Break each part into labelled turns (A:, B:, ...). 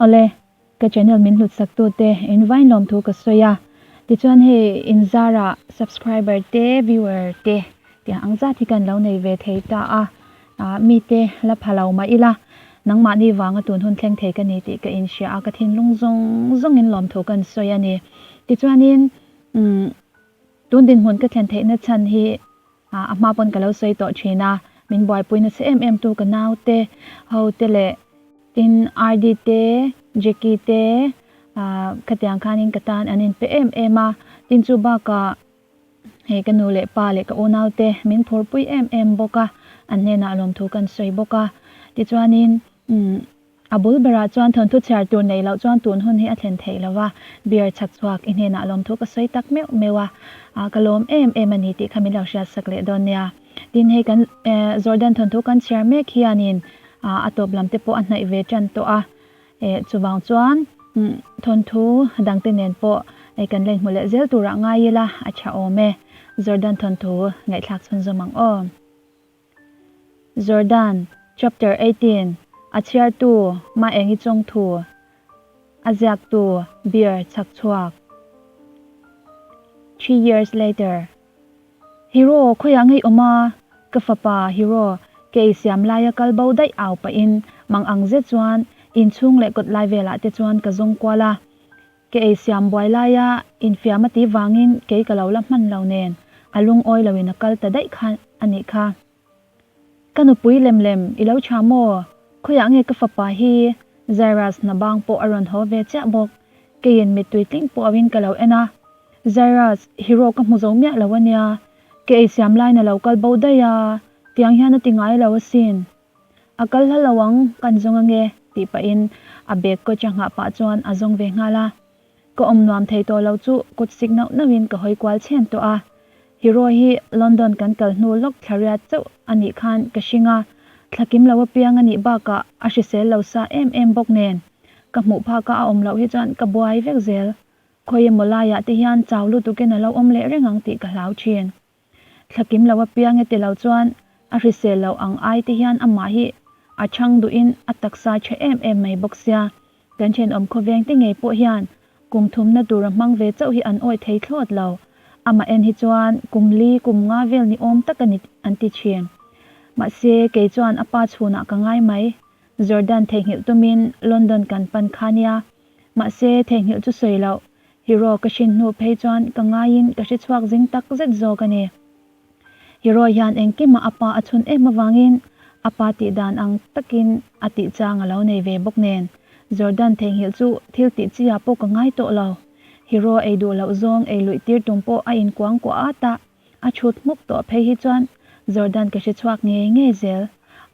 A: Awle, ka channel min hlut sak tute in vain lawmthu ka sawi a, tichuan hei in zarah subscriber te viewer te tiang ang zat hi kan lo nei ve thei ta a, ah mite la pha lo mah ila nangmahni vanga tun hun thleng thei ka ni tih ka inhria a, ka thinlung zawng zawngin lawmthu kan sawi a ni. Tichuanin umm tun dinhmun ka thlen theihna chhan hi A hma pawn ka lo sawi tawh thin a, min buaipui nasa em em tu ka naute ho te leh tin RD te, Jackie te khatiang khanin ka tan an inpe em em a, tin chu bakah hei ka nu leh pa leh ka unau te min phurpui em em bawk a, an hnenah lawmthu kan sawi bawk a, tichuanin umm. A bul berah chuan thawnthu chhiar tur neih loh chuan tun hun hi a thlen theih lo va, beer chhak chhuak i hnenah lawmthu ka sawi tak meuh meuh a, ka lawm em em a ni tih kha min lo hriat sak leh dawn nia. Tin hei kan Jordan thawnthu kan chhiar mek hianin a tawp lam te pawh a hnaih ve tan tawh a, chuvang chuan thawnthu dangte nen pawh kan la inhmu leh zel turah ngai ila a tha awm e. Jordan thawnthu ngaihthlak chhunzawm ang aw. Jordan, Chapter 18, A chhiartu, Maengi Chawngthu, A ziaktu, Beer Chhakchhuak. Threeyears later. Hero, khawiah ngei awm a? Ka fapa, Hero, ke ei siam laia kal bo daih au pahin mang ang zet chuan inchhung leh kawt lai velah te chuan ka zawng kual a. Ke ei siam buai laia infiam a tih vangin kei ka lo la hman lo nen a lungawi loin a kal ta daih kha a nih kha. Ka nupui lem lem i lo tha maw? Khawiah nge ka fapa hi? Zairus hna bang pawh a rawn haw ve chiah bawk. Keiin mittui tling pawh auin ka lo en a. Zairus, hero ka hmu zo miah lo a nia. Ke ei siam laiin a lo kal bo daih a, tiang hian a ti ngai lo asin. A kal hla lo ang, kan zawng ange, tih pahin a bag kawcha nghah pah chuan a zawng ve nghal a. Ka awm nuam thei tawh lo chu kut sik nauh nauhin ka hawi kual chhen tawh a. Hero hi London kan kal hnu lawk thla riat chauh a nih khan ka hring a, thla kim lo apiang a nih bakah a hrisel lo sa em em bawk nen. Ka hmuh phaka a awm loh hi chuan ka buai vek zel. Khawi emaw laiah te hian chau lutukin a lo awm leh reng ang tih ka hlau thin. Thla kim lo apiang e ti lo chuan a hrisel loh ang ai te hian amah hi a chhang duhin a taksa tha em em mai bawk sia. Kan thenawm khawveng te ngei pawh hian kum thumna tur a hmang ve chauh hi an awih thei thlawt lo. Amah en hi chuan kum li kum nga vel ni awm tak a ni an ti thin. Mahse kei chuan a pa chhunah ka ngai mai. Jordan theihnghilh tumin London kan pan kha nia. Mahse theihnghilh chu sawi loh. Hero ka hrin hnu phei chuan ka ngaiin ka hre chhuak zing tak zet zawk a ni. Hero hian engkimah a pa a chhun em avangin a pa tih dan ang takin a tih chang a lo nei ve bawk nen Jordan theihnghilh chu thil tih chi ah pawh ka ngai tawh lo. Hero ei duh loh zawng ei luih tir tum pawh a inkuang kuah at a, a chhut hmuk tawh phei hi chuan Jordan ka hre chhuak ngei ngei zel.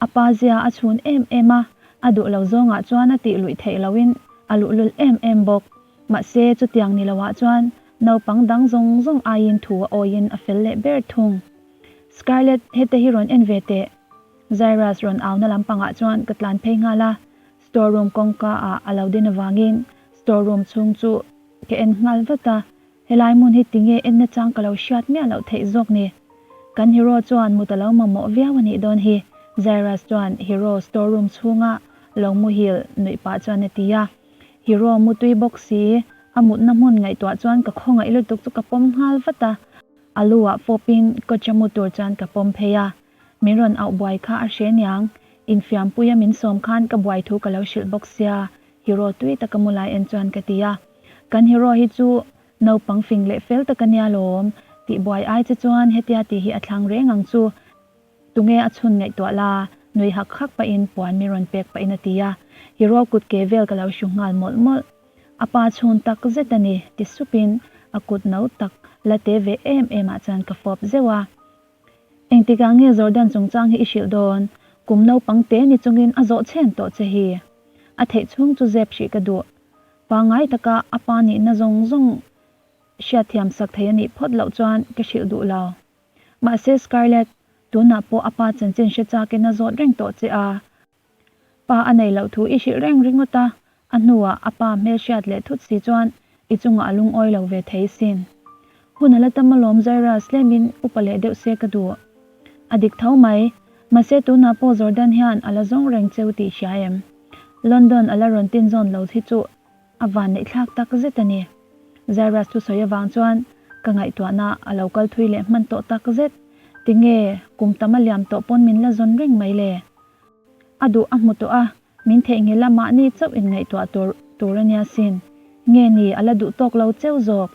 A: A pa zia a chhun em em a, a duh lo zawngah chuan a tih luih theih lohin a luhlul em em bawk. Mahse, chutiang ni loah chuan naupang dang zawng zawng aiin thu a awiin a fel leh ber thung. Scarlett, hete hi rawn en ve teh. Zairus rawn auna lampangah chuan ka tlan phei nghal a, store room kawngka ah a lo din avangin store room chhung chu ka en nghal vat a, helai hmun hi tinge en nachang ka lo hriat miah loh theih zawk ni. Kan hero chuan mut a lo mamawh viau a nih dawn hi, Zairus chuan hero store room chhunga lo muhil nuih pah chuan a ti a. Hero mutui bawk si, a mutna hmun ngaihtuah chuan ka khawngaih lutuk chu ka pawm nghal vat a, a lu ah fawpin kawcha mu tur chuan ka pawm phei a, min rawn auh buai kha a hre niang, infiampuia min sawm khan ka buai thu ka lo hrilh bawk sia, Hero tui taka mu lai en chuan ka ti a, kan Hero hi chu naupang fing leh fel tak a nia lawm, tih buai ai che chuan hetia tih hi a thlang reng ang chu. Tunge a chhun ngaihtuah la? Nui hak hak pahin puan mi rawn pek pahin a ti a, Hero kut ke vel ka lo hru nghal mawlh mawlh. A pa chhun tak zet a ni, ti supin a kut no tak la te ve em em ah chuan ka fawp zeuh a. Engtikah nge Jordan chungchang hi i hrilh dawn? Kum naupang te ni chungin a zawh chhen tawh che hi. A theih chhung chu zep hrih ka duh. Pangai taka a pa nihna zawng zawng hriatthiam sak thei a nih phawt loh chuan ka hrilh duh lo. Mahse Scarlett, tunah pawh a pa chanchin hre chakin a zawt reng tawh che a. Pa a nei loh thu i hrilh reng ringawt a, a hnuah a pa hmel hriat leh thut si chuan i chungah a lungawi lo ve thei sin. Hun a la tam alawm Zaira slemin upa leh deuh se ka duh. A dik tho mai, mahse tunah pawh Jordan hian a la zawng reng cheu tih hria em? London a la rawn tin zawn lo hi chu a vanneih thlak tak zet a ni. Zairus thusawi avang chuan ka ngaihtuahna a lo kal thui leh hman tawh tak zet. Tinge kum tam a liam tawh pawn min la zawn reng mai le? A duh a hmu tawh a, min theihnghilh a mahni chauh inngaihtuah tur tur a nia sin. Nge ni a la duh tawk lo cheu zawk?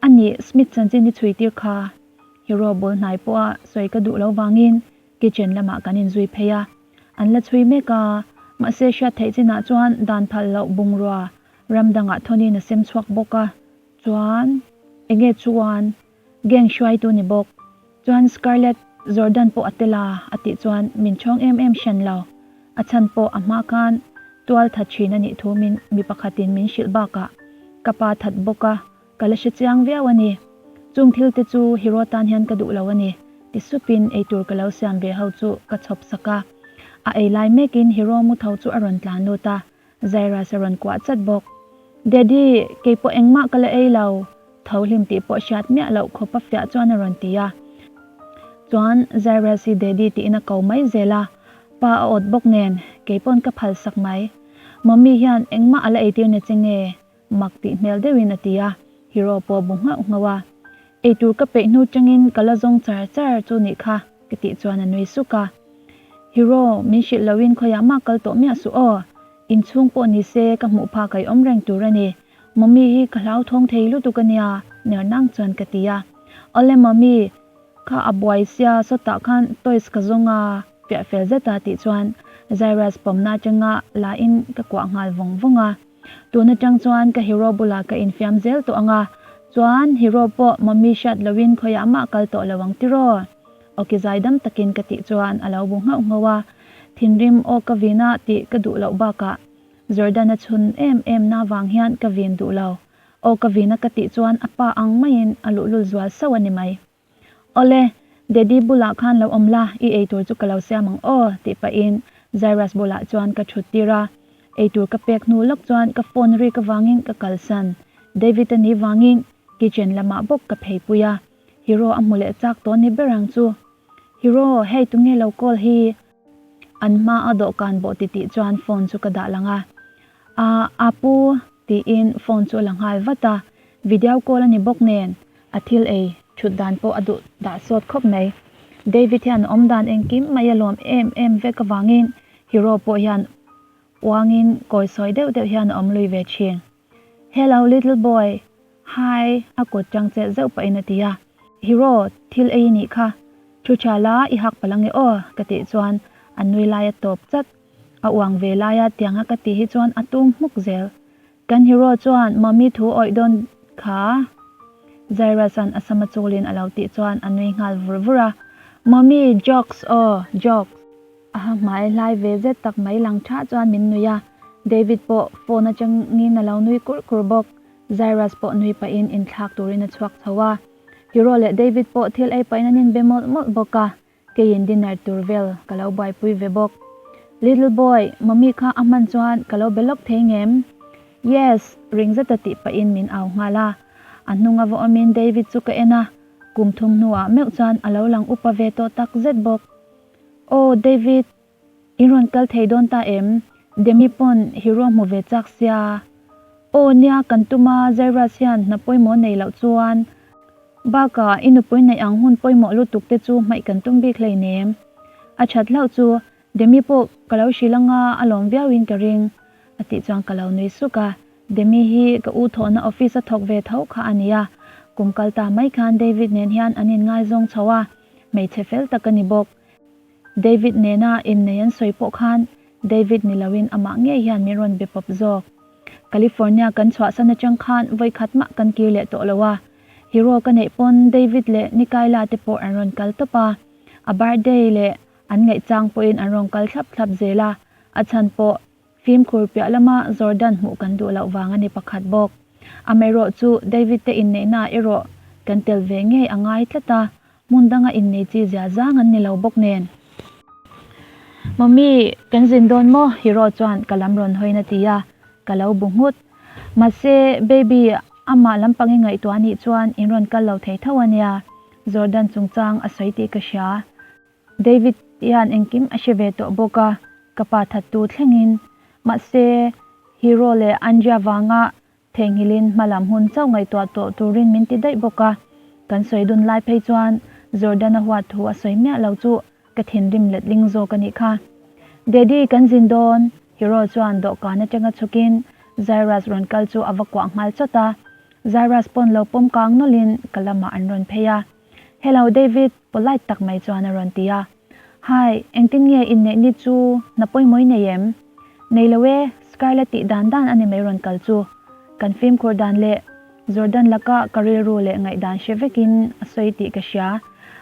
A: A nih, Smith chanchin i chhui tir kha. Hero bul hnai pawha sawi ka duh lo vangin kitchen lamah kan inzui phei a. An la chhui mek a, mahse hriat theih chinah chuan dan phal loh bungrua ram dangah thawnin a sem chhuak bawk a. Chuan, enge chuan gang hruaitu ni bawk. Chuan Scarlett Jordan pawh a tel a, a tih chuan min chhawng em em hran lo. A chhan pawh a hma khan tual that thin a nih thu min mi pakhatin min hrilh bakah ka pa that bawk a, ka la hre chiang viau a ni. Chung thil te chu hero tan hian ka duh lo a ni, ti supin eitur ka lo siam ve ho chu ka chhawp sak a. A ei lai mekin hero mu tho chu a rawn tlan lut a, Zairus a rawn kuah chat bawk. Daddy, kei pawh engmah ka la ei lo, tho hlim tih pawh hriat miah loh khawp a fiah chuan a rawn ti a. Chuan Zairus hi Daddy tiin a ko mai zel a, pa a awt bawk nen, kei pawn ka phal sak mai. Mommy hian engmah a la eitir na che nge? Mak tih hmel deuhin a ti a, Hero pawh bu nghauh nghauh a. Eitur ka peih hnu tangin ka la zawng char char chu nih kha, ka tih chuan a nui suk a. Hero, min hrilh loin khawiah mah kal tawh miah suh aw. Inchhung pawh ni se ka hmuh phak a i awm reng tur a ni. Mommy hi ka hlauthawng thei lutuk a nia, ner nang chuan ka ti a. Awle mommy, kha a buai sia sawtah khan toys ka zawng a, fiah fel zeta tih chuan Zairus pawmna atanga la in ka kuah nghal vawng vawng a. Tun atang chuan ka hero bulah ka infiam zel tawh ang a, chuan hero pawh mommy hriat loin khawiah mah kal tawh lo ang tiraw? Awki zaidam takin ka tih chuan a lo bu nghauh nghauh a, thinrim aw ka vin a tih ka duh loh bakah Jordan-a chhun em em na vang hian ka vin duh lo. Aw ka vin a ka tih chuan a pa ang maiin a luhlul zual sauh a ni mai. Awle, Daddy bulah khan lo awm la, i eitur chu ka lo siam ang aw, tih pahin Zairus bulah chuan ka thut tir a. Eitur ka pek hnu lawk chuan ka phone rik avangin ka kalsan. David-a ni vangin kitchen lamah bawk ka pheipui a. Hero a hmu leh chak tawh ni ber ang chu. Hero, hei tunge lo call hi? An hma a dawhkan bawh titih chuan phone chu ka dah lang a. A, Apu, tiin phone chu a la nghal vat a. Video call a ni bawk nen a thil ei thut dan pawh a duh dah sawt khawp mai. David hian a awm dan engkim mai a lawm em em vek avangin Hero pawh hian uangin kawi sawi deuh deuh hian a awm lui ve thin. Hello little boy, hi a kut tang chelh zeuh pahin a ti a. Hero, thil ei i nih kha, thu tha la i hak palh ange aw ka tih chuan a nui lai a tawp chat. A uang ve laia tianga ka tih hi chuan a tum hmuk zel. Kan hero chuan mummy thu awih dawn kha Zairus-a'n a sama chulin a lo tih chuan a nui nghal vur vur a. Mummy, jokes aw, jokes. A ha hmai hlai ve zet tak mai lang tha chuan min nui a, David pawh phone atangin a lo nui kur kur bawk. Zairus pawh nui pahin inthlak turin a chhuak chho a. Hero leh David pawh thil ei pahin an inbe mawlh mawlh bawk a. Keiin dinner tur vel ka lo buaipui ve bawk. Little boy, mummy kha a hman chuan ka lo be lawk thei ngem? Yes! Ring zeta tih pahin min au nghal a. A hnung a va awmin David chu ka en a, kum thum hnuah meuh chuan a lo lang upa ve tawh tak zet bawk. Aw David, in rawn kal thei dawn ta em? Demi pawn hero hmu ve chak sia. Aw nia kan tum a, Zairus hian hna pawimawh nei loh chuan bakah i nupui neih ang hun pawimawh lutuk te chu hmaih kan tum bik hleinem. A that hlauh chu Demi pawh ka lo hrilh anga a lawm viauin ka ring a tih chuan ka lo nui suk a. Demi hi ka u thawhna office a thawk ve tho kha a nia. Kum kal ta mai khan David nen hian an inngaizawng chho a, hmeichhe fel tak a ni bawk. David nena innei an sawi pawh khan David ni loin amah ngei hian min rawn be pawp zawk. California kan chhuahsan atang khan vawikhat mah kan kir leh tawh lo a. Hero ka neih pawn David leh Nikaila te pawh an rawn kal tawp a. A birthday leh an ngaihchang pawhin an rawn kal thlap thlap zel a. A chhan pawh Fimkhur piah lama Jordan hmuh kan duh loh vang a ni pakhat bawk. Amaherawh chu David te inneihnaah erawh kan tel ve ngei a ngai tlat a, hmun danga innei chi zia zang an ni lo bawk nen. Mummy, kan zin dawn maw? Hero chuan ka lam rawn hawiin a ti a, ka lo bu nghut. Mahse, baby, amah lampang i ngaihtuah anih chuan in rawn kal lo thei tho a nia, Jordan chungchang a sawi tih ka hria. David hian engkim a hre ve tawh bawk a, ka pa thattu thlengin. Mahse, Hero leh Andrea vanga theihnghilhin hma lam hun chauh ngaihtuah tawh turin min ti daih bawk a. Kan sawi dun lai phei chuan Jordan-a huat thu a sawi miah lo chu ka thinrim letling zawk a nih kha. Daddy, kan zin dawn! Hero chuan dawhkan atanga chhukin Zairus rawn kal chu a va kuah nghal chawt a. Zairus pawn lo pawm kang nawlhin ka lamah an rawn phei a. Hello David! Polite tak mai chuan a rawn ti a. Hi, engtin nge inneih ni chu hna pawimawh i nei em? Nei lo e, Scarlett tih dan dan a ni mai rawn kal chu. Kan fimkhur dan leh Jordan laka ka rilru leh ngaihdan hre vekin a sawi tih ka hria.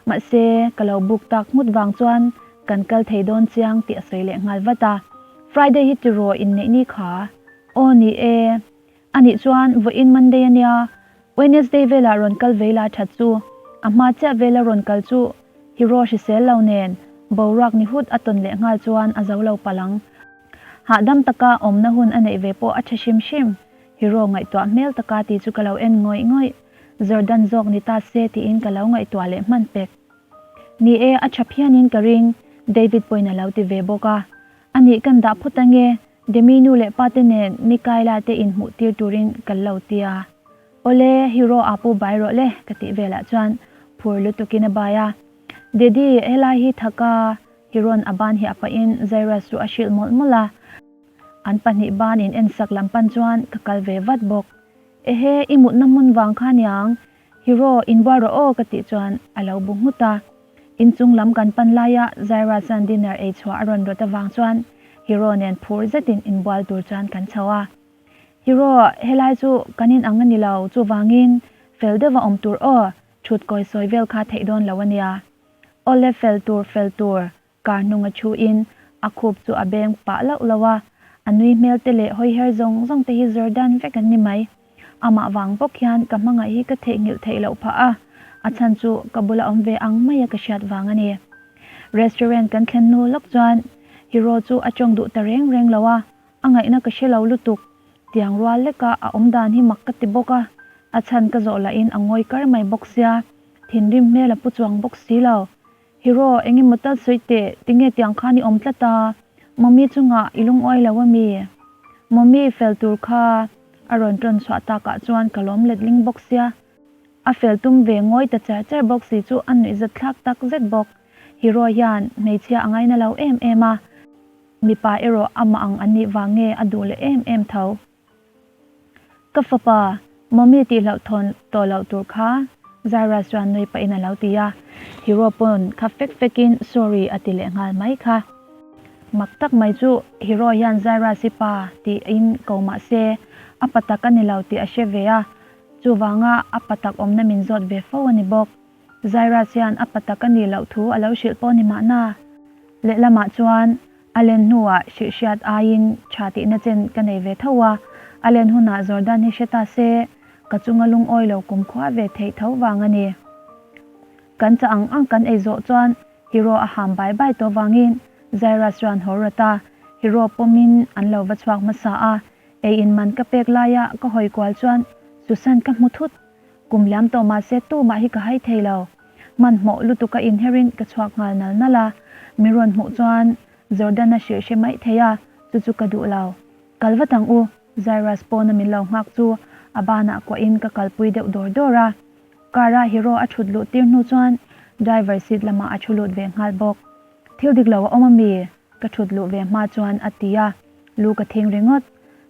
A: Mahse, ka lo buk tak nghut vang chuan kan kal thei dawn chiang tih a sawi leh nghal vat a. Friday hi tiraw inneih ni kha? Aw ni e. A nih chuan vawiin Monday a nia, Wednesday velah rawn kal vei la that chu. A hma chiah vela rawn kal chu Hero hrisel lo nen boruak ni hut a tawn leh nghal chuan a zo lo palh ang. Hahdam taka awmna hun a neih ve pawh a tha hrim hrim. Hero ngaihtuah hmel taka tih chu ka lo en ngawih ngawih. Jordan zawk ni ta se tiin ka lo ngaihtuah leh hman pek. Ni e, a tha phianin ka ring, David pawhin a lo ti ve bawk a. A nih kan dah phawt ange, Demi nu leh pa te nen Mikaela te inhmuh tir turin kan lo ti a. Awle, Hero a pu bai rawh le, ka tih velah chuan phur lutukin a bai a. Daddy, helai hi thaka Hero'n a ban hi a pahin Zairus chu a hrilh mawlh mawlh a. An pahnih ban in ensak lam pan chuan ka kal ve vat bawk. Ehe, i mutna hmun vang kha niang, Hero, inbual rawh aw ka tih chuan a lo bu nghut a. Inchung lam kan pan laia Zaira chuan dinner ei chhuah a rawn rawt avang chuan Hero nen phur zetin inbual tur chuan kan chho a. Hero, helai chu kan in ang a ni lo, chuvangin fel deuha awm tur aw, thut kawi sawi vel kha theih dawn lo a nia. Awle fel tur fel tur, Kar hnung a thu in a khup chu a beng pah loh loh a, a nui hmel te leh hawi her zawng zawng te hi Jordan vek an ni mai. Amah vang bawk hian ka hmangaih hi ka theihnghilh theih loh phah a, a chhan chu ka bula awm ve ang mai a ka hriat vang a ni. Restaurant kan thlen hnu lawk chuan Hero chu a tawng duh ta reng reng lo a, a ngaihna ka hre lo lutuk. Tiang rual leka a awm dan hi mak ka ti bawk a, a chhan ka zawh lahin a ngawi kar mai bawk sia, thinrim hmel a pu chuang bawk si lo. Hero, eng emaw tal sawi teh, tinge tiang khan i awm tlat a? Mummy chungah i lungawi lo ami? Mummy fel tur kha a rawn tawn chhuah takah chuan ka lawm letling bawk sia. A fel tum ve ngawi ta char char bawk si chu a nuihzat thlak tak zet bawk. Hero hian hmeichhia a ngaina lo em em a, mipa erawh amah ang an nih vang nge a duh leh em em tho. Ka fapa, Mommy tih hlauh thawn tawh loh tur kha Zaira chuan nui pahin a lo ti a, Hero pawn kha fek fekin sorry a ti leh nghal mai kha. Mak tak mai chu Hero hian Zaira si pa tiin ko mah se a pa tak a ni lo tih a hre ve a, chuvanga a pa tak awmna min zawt ve fo a ni bawk. Zaira hian a pa tak a nih loh thu a lo hrilh pawh ni mahna. Lehlamah chuan A len hnuah hrilhhriat aiin tha tihna chen ka nei ve tho a, a len hunah Jordan hi hre ta se, ka chunga lungawi lo kumkhua ve theih tho vang a ni. Kan chah ang ang kan ei zawh chuan Hero a ham bai bai tawh vangin Zairus chuan haw rawt a, Hero pawmin an lo va chhuak hmasa a, ei in man ka pek laia ka hawi kual chuan Susan ka hmu thut. Kum liam tawh mahse tumah hi ka hai thei lo. Hmanhmawh lutuk a inherin ka chhuak nghal nal nal a, mi rawn hmuh chuan Jordan-a hrilh hre mai thei a, chu chu ka duh lo. Kal vat ang u, Zairus pawna min lo nghak chu a banah kuahin ka kalpui deuh dawr dawr a. Car-a Hero a thut luh tir hnu chuan driver seat lamah a thu lut ve nghal bawk. Thil dik lo a awm ami? Ka thut luh ve hma chuan a ti a, lu ka thing ringawt.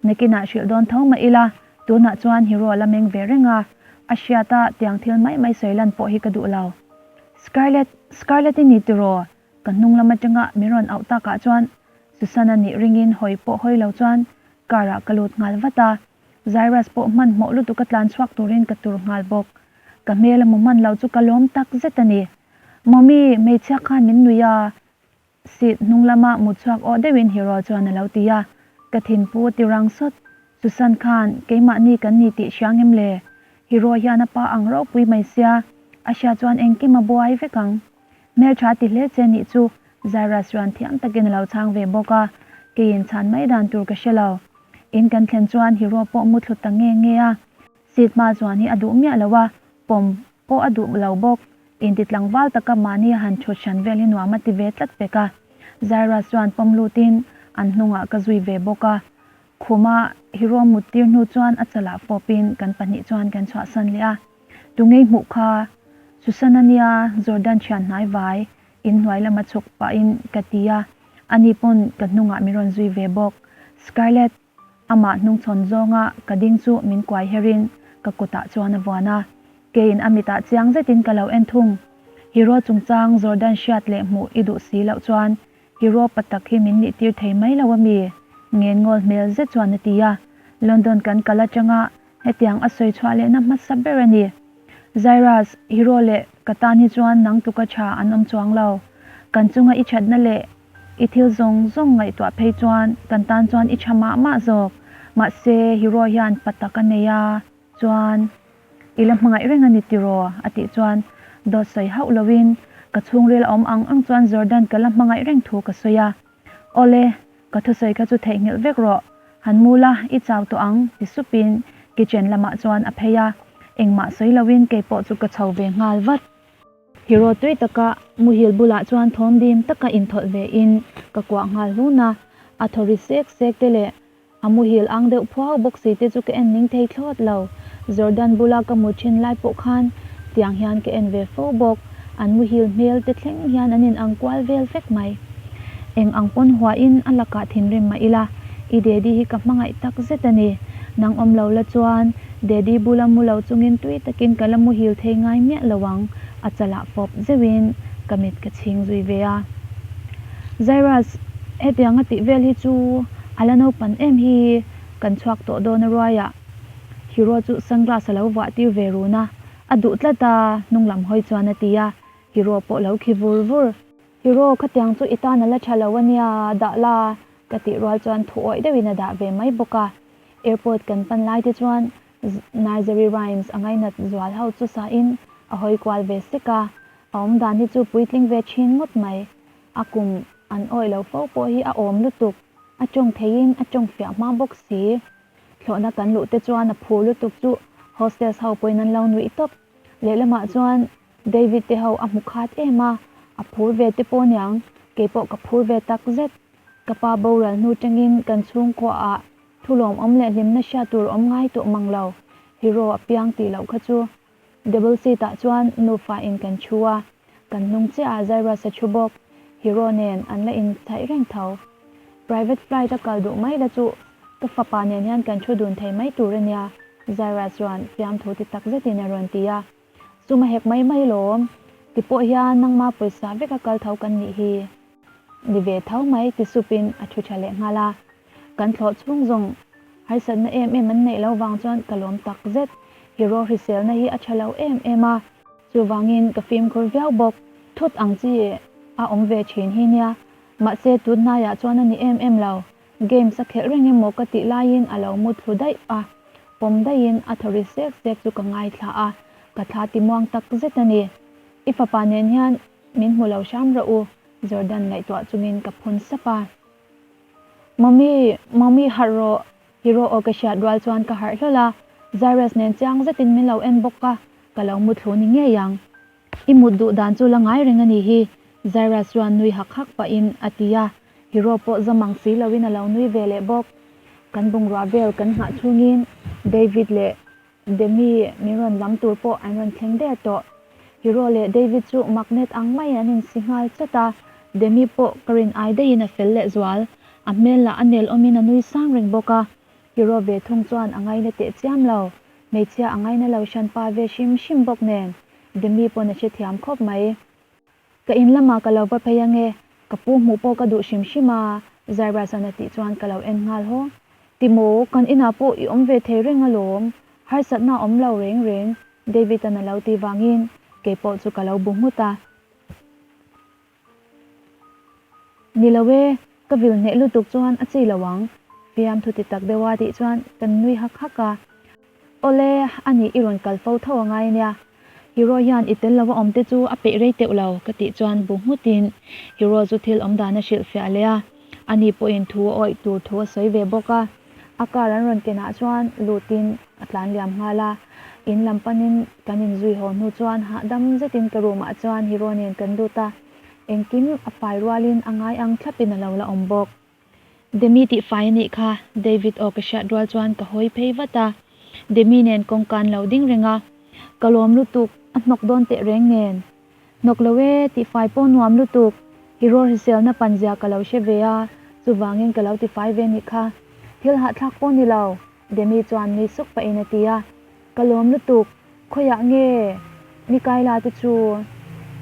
A: Nakinah hrilh dawn tho mah ila, tunah chuan Hero la meng ve reng a, a hriat a, tiang thil mai mai sawi lan pawh hi ka duh lo. Scarlett, Scarlett i ni tiraw? Ka hnung lam atanga min rawn auh takah chuan Susanna nih ringin hawi pawh hawi lo chuan car ah ka lut nghal vat a, Zairus pawh hmanhmawh lutuk a tlan chhuak turin ka tur nghal bawk. Ka hmel a mu hman lo chu ka lawm tak zet a ni. Mommy, hmeichhia khan min nuih a, Seat hnung lama mut chhuak aw deuhin Hero chuan a lo ti a, ka thinpu a ti rang sawt. Susan khan keimahni kan ni tih hria ngem le? Hero hian a pa ang ropui mai sia, a hria chuan engkim a buai vek ang. Hmeltha ti hle che nih chu Zairus chuan thiam takin a lo chhang ve bawk a, keiin chhan mai dan tur ka hre lo. In kan thlen chuan Hero pawh mu thlut ta nge nge a, seat hma chuan hi a duh miah lo a, pawm pawh a duh lo bawk. Inti tlangval taka mahni a han thut hran vel hi nuam a ti ve tlat pek a. Zairus chuan pawm lutin An hnungah ka zui ve bawk a. Khuma Hero mut tir hnu chuan a chalah fawpin kan pahnih chuan kan chhuahsan leh a. Tungei hmuh kha Susan a nia Jordan thian hnai vai inhnuai lama chhuk pahin ka ti a, ani pawn ka hnungah min rawn zui ve bawk. Scarlett amah hnungchhawn zawnga ka ding chu min kuai herin ka kutah chuan a vuan a, keiin a mitah chiang zetin ka lo en thung. Hero chungchang Jordan hriat leh hmuh i duh si loh chuan Hero pa tak hi min nih tir thei mai lo a mi? Ngengawl hmel zet chuan a ti a. London kan kal atanga hetiang a sawi chhuah lehna hmasa ber a ni. Zairus, Hero leh ka tan hi chuan nang tluka tha an awm chuang lo. Kan chunga i thatna leh i thil zawng zawng ngaihtuah phei chuan kan tan chuan i tha mah mah zawk. Mahse, Hero hian pa tak a nei a, chuan i la hmangaih reng a ni tiraw? a tih chuan dawt sawi hauh loin ka chhungril a awm ang ang chuan Jordan ka la hmangaih reng thu ka sawi a. Awle, ka thusawi kha chu theihnghilh vek rawh. Han mu la, i chau tawh ang, ti supin kitchen lamah chuan a phei a, engmah sawi loin keipawh chu ka chho ve nghal vat. Hero tui taka muhil bulah chuan thawm dim taka inthawlh vein ka kuah nghal hlun a, a thaw ri sek sek te leh A muhil ang deuh phuau bawk si te chu ka en ning thei thlawt lo. Jordan bula ka mu thin lai pawh khan tiang hian ka en ve fo bawk. An muhil hmel te thleng hian an in ang kual vel vek mai. Eng ang pawn huahin a lakah thinrim mah ila, i daddy hi ka hmangaih tak zet a ni. Nang awm lo la chuan daddy bula mu lo chungin tui takin ka la muhil thei ngai miah lo ang, a chalah fawp zeuhin ka mit ka chhing zui ve a. Zairus, hetiang a tih vel hi chu a la naupan em hi kan chhuak tawh dawn a ruaiah Hero chu sunglass a lo vuah tir ve run a, a duh tlat a, hnung lam hawi chuan a ti a, Hero pawh lo khi vur vur. Hero, khatiang chu i tan a la tha lo a nia, dah la, ka tih rual chuan thu awih deuhin a dah ve mai bawk a. Airport kan pan lai te chuan Nursery rhymes a ngainat zual ho chu sain a hawi kual ve sek a, A awm dan hi chu puitling ve thin ngawt mai. A kum an awih lo fo pawh hi a awm lutuk. A tawng theiin a tawng fiah hma bawk si. Thlawhna kan luh te chuan a phur lutuk chu hostess ho pawhin an lo nuih tawp. Lehlamah chuan David te ho a hmu khat em a, a phur ve te pawh niang, keipawh ka phur ve tak zet. Ka pa boral hnu tangin kan chhungkhuaah thu lawmawm leh hlimna hriat tur awm ngai tawh mang lo. Hero a piang tih loh kha chu Double seat ah chuan nufa in kan thu a, kan hnung chiah ah Zairus a thu bawk, Hero nen an la in thaih reng tho. Private flight a kal duh mai la chu ka fapa nen hian kan thu dun thei mai tur a nia, Zairus chuan fiamthu ti tak zetin a rawn ti a. Sum a hek mai mai lawm, ti pawh hian nangma pawisa vek a kal tho kan nih hi. Ni ve tho mai ti supin a thu tha leh nghal a. Kan thlawh chhung zawng harsatna em em an neih lo vang chuan ka lawm tak zet. Hero hriselna hi a tha lo em em a, chuvangin ka fimkhur viau bawk. Thut ang chi a awm ve thin hi nia, mahse tun hnaiah chuan a ni em em lo. Games a khelh reng emaw ka tih laiin a lo mu thlu daih a, pawm daihin a thaw ri sek sek chu ka ngaithla a, ka thla ti muang tak zet a ni. I fapa nen hian min hmu lo hram rawh u, Jordan ngaihtuah chungin ka phun sap a. Mummy, Mummy harh rawh, Hero aw ka hriat rual chuan ka harh hlawl a, Zairus nen chiang zetin min lo en bawk a, ka lo mu thlu ni ngei ang. I mut duh dan chu la ngai reng a nih hi, Zairus chuan nui hak hak pahin a ti a, Hero pawh za mang si loin a lo nui ve leh bawk. Kan bungrua vel kan nghah chhungin David leh Demi min rawn lam tur pawh an rawn thleng der tawh. Hero leh David chu magnet ang maiin an insi nghal chawt a, Demi pawh ka rin ai daihin a fel leh zual. A hmel lah a nel awmin a nui sang reng bawk a. Hero ve thung chuan a ngaina teh chiam lo. Hmeichhia a ngaina lo hran pa ve hrim hrim bawk nen. Demi pawn a hrethiam khawp mai. Ka in lamah ka lo va phei ange, ka pu hmuh pawh ka duh hrim hrim a, Zairus-a'n a tih chuan ka lo en nghal haw. Timaw, kan inah pawh i awm ve thei reng alawm, harsatna a awm lo reng reng, David-a'n a lo tih vangin kei pawh chu ka lo bu nghut a. Ni lo e, ka vil hneh lutuk chuan a chi lo ang, fiamthu ti tak deuh a tih chuan kan nui hak hak a. Awle, a nih i rawn kal fo tho a ngai ania. Hero hian i tel lova awm te chu a peih rei teuh lo, ka tih chuan bu nghutin Hero chu thil awm dan a hrilh fiah leh a. Ani pawhin thu a awih tur thu a sawi ve bawk a. A car an rawn kenah chuan lutin a tlan liam nghal a. In lam panin kan inzui haw hnu chuan hahdam zetin ka room ah chuan Hero nen kan lut a. Engkim a fai rualin a ngai ang thlapin a lo la awm bawk. Demi tih fai a nih kha, David aw ka hriat rual chuan ka hawi phei vat a. Demi nen kawngka an lo ding reng a, ka lawm lutuk, a hnawk dawn teh reng nen. Hnawk lo e, tih fai pawh nuam lutuk, hero hriselna pan zia ka lo hre ve a, chuvangin ka lo ti fai ve nih kha. Thil hahthlak pawh ni lo, Demi chuan nui suk pahin a ti a. Ka lawm lutuk, khawiah nge Mikaela te chu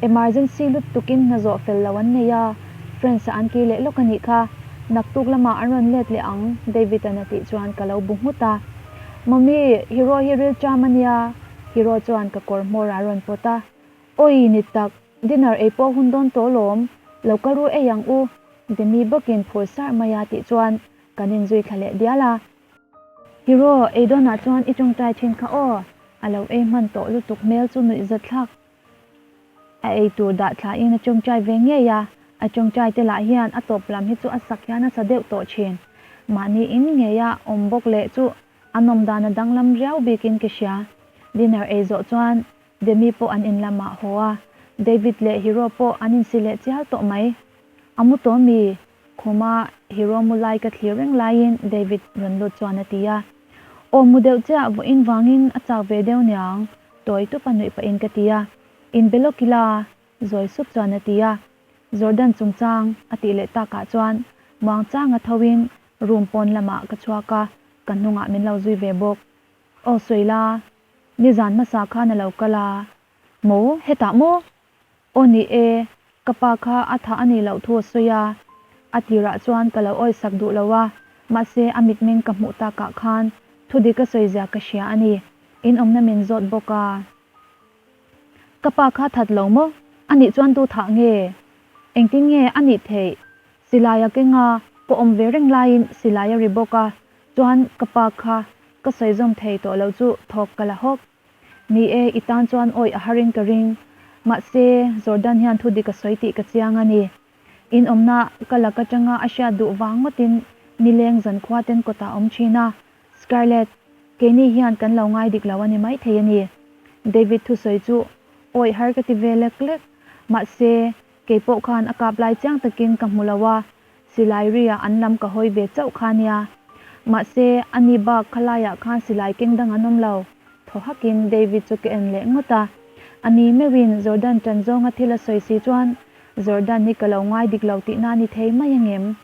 A: emergency lutukin hna zawh fel lo an nei a, friends ah an kir leh lawk a nih kha, naktuk lamah an rawn let leh ang David-a'n a tih chuan ka lo bu nghut a. Mummy, Hero hi ril ṭam a nia, Hero chuan ka kawr hmawr a rawn pawt a. Awi ni tak, dinner ei pawh hun dawn tawh lawm, lo kal ru ei ang u, Demi bawkin phur sarh mai a tih chuan kan inzui thla leh dial a. Hero, ei dawnah chuan i tawngtai thin kha aw, a lo ei hman tawh lutuk hmel chu nuih zat thlak. A ei tur dah thlain a tawngtai ve ngei a, a tawngtai te lah hian a tawp lam hi chu a sak hian a sa deuh tawh thin. Mahni in ngeia awm bawk leh chu a nawm dan a danglam riau bikin ka hria. Dinner ei zawh chuan Demi pawh an in lamah haw a, David leh Hero pawh an insi leh chial tawh mai. A mu tawh mi? Khuma Hero mu lai ka thlir reng laiin David rawn lut chuan a ti a. Aw mu deuh chiah vawiin vangin a chak ve deuh niang, tawi tupa nuih pahin ka ti a. In be lawk ila, zawi sup chuan a ti a. Jordan chungchang a tih leh takah chuan muangchanga thoin room pawn lamah ka chhuak a, ka hnungah min lo zui ve bawk. Aw sawi la, nizan hmasa khan a lo kal a. Maw, hetah maw? Aw ni e, ka pa kha a thah a nih loh thu a sawi a, a tirah chuan ka lo awisak duh lo a, mahse a mitmeng ka hmuh takah khan thu dik a sawi zia ka hria a ni, in awmna min zawt bawk a. Ka pa kha that lo maw? A nih chuan tu thah nge? Engtin nge a nih theih? Silai a keng a, ka awm ve reng laiin silai a ri bawk a, chuan ka pa kha ka sawi zawm thei tawh lo chu thawk ka la hawk. Ni e, i tan chuan awih a harin ka ring. Mahse, Jordan hian thu dik a sawi tih ka chiang a ni. In awmna ka lak atanga a hriat duh vang ngawtin nileng zankhua ten kawtah a awm thin a. Scarlett, keini hian kan lo ngai dik lo a ni maithei a ni. David thusawi chu awih har ka ti ve lek lek. Mahse, kei pawh khan a kap lai chiang takin ka hmu lo a, Silai ria an lam ka hawi ve chauh kha nia. Mahse, a ni bak khalaiah khan silai keng dang an awm lo. Thaw hakin David chu ka en leh ngawt a. A ni meuhin Jordan ṭan zawnga thil a sawi si chuan Jordan hi ka lo ngai dik lo tihna a ni thei mai angem?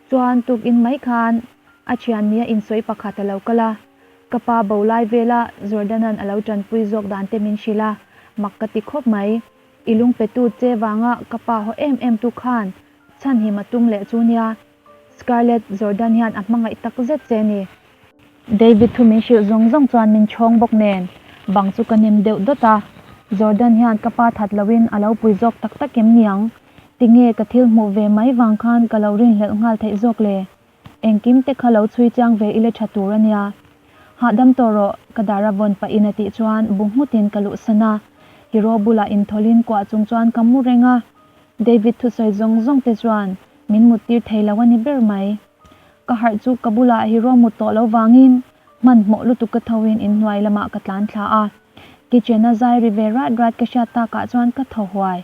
A: Chuan tukin mai khan a ṭhian nia insawi pakhat a lo kal a. Ka pa bo lai vela Jordan-a'n a lo ṭanpui zawk dan te min hrilh a, mak ka ti khawp mai. I lungpetu che vanga ka pa haw em em tu khan Chhan hi ma tum leh chu nia, Scarlett Jordan hian a hmangaih tak zet che ni. David thu min hrilh zawng zawng chuan min chhawng bawk nen, bang chu ka nem deuh dawt a. Jordan hian ka pa that loin a lo pui zawk tak tak em niang? Tinge ka thil hmuh ve mai vang khan ka lo rinhlelh nghal theih zawk le? Engkim te kha lo chhui chiang ve ila tha tur a nia. Hahdam tawh rawh, ka dar a vawn pahin a tih chuan bu nghutin ka luhsan a. Hero bulah inthawlin kuah chung chuan ka mu reng a. David thusawi zawng zawng te chuan min mut tir thei lo a ni ber mai. Ka harh chu ka bulah hero mut tawh lo vangin hmanhmawh lutuk ka thoin inhnuai lamah ka tlan thla a. Kitchen a zai ri ve rat rat ka hriat takah chuan ka thaw huai.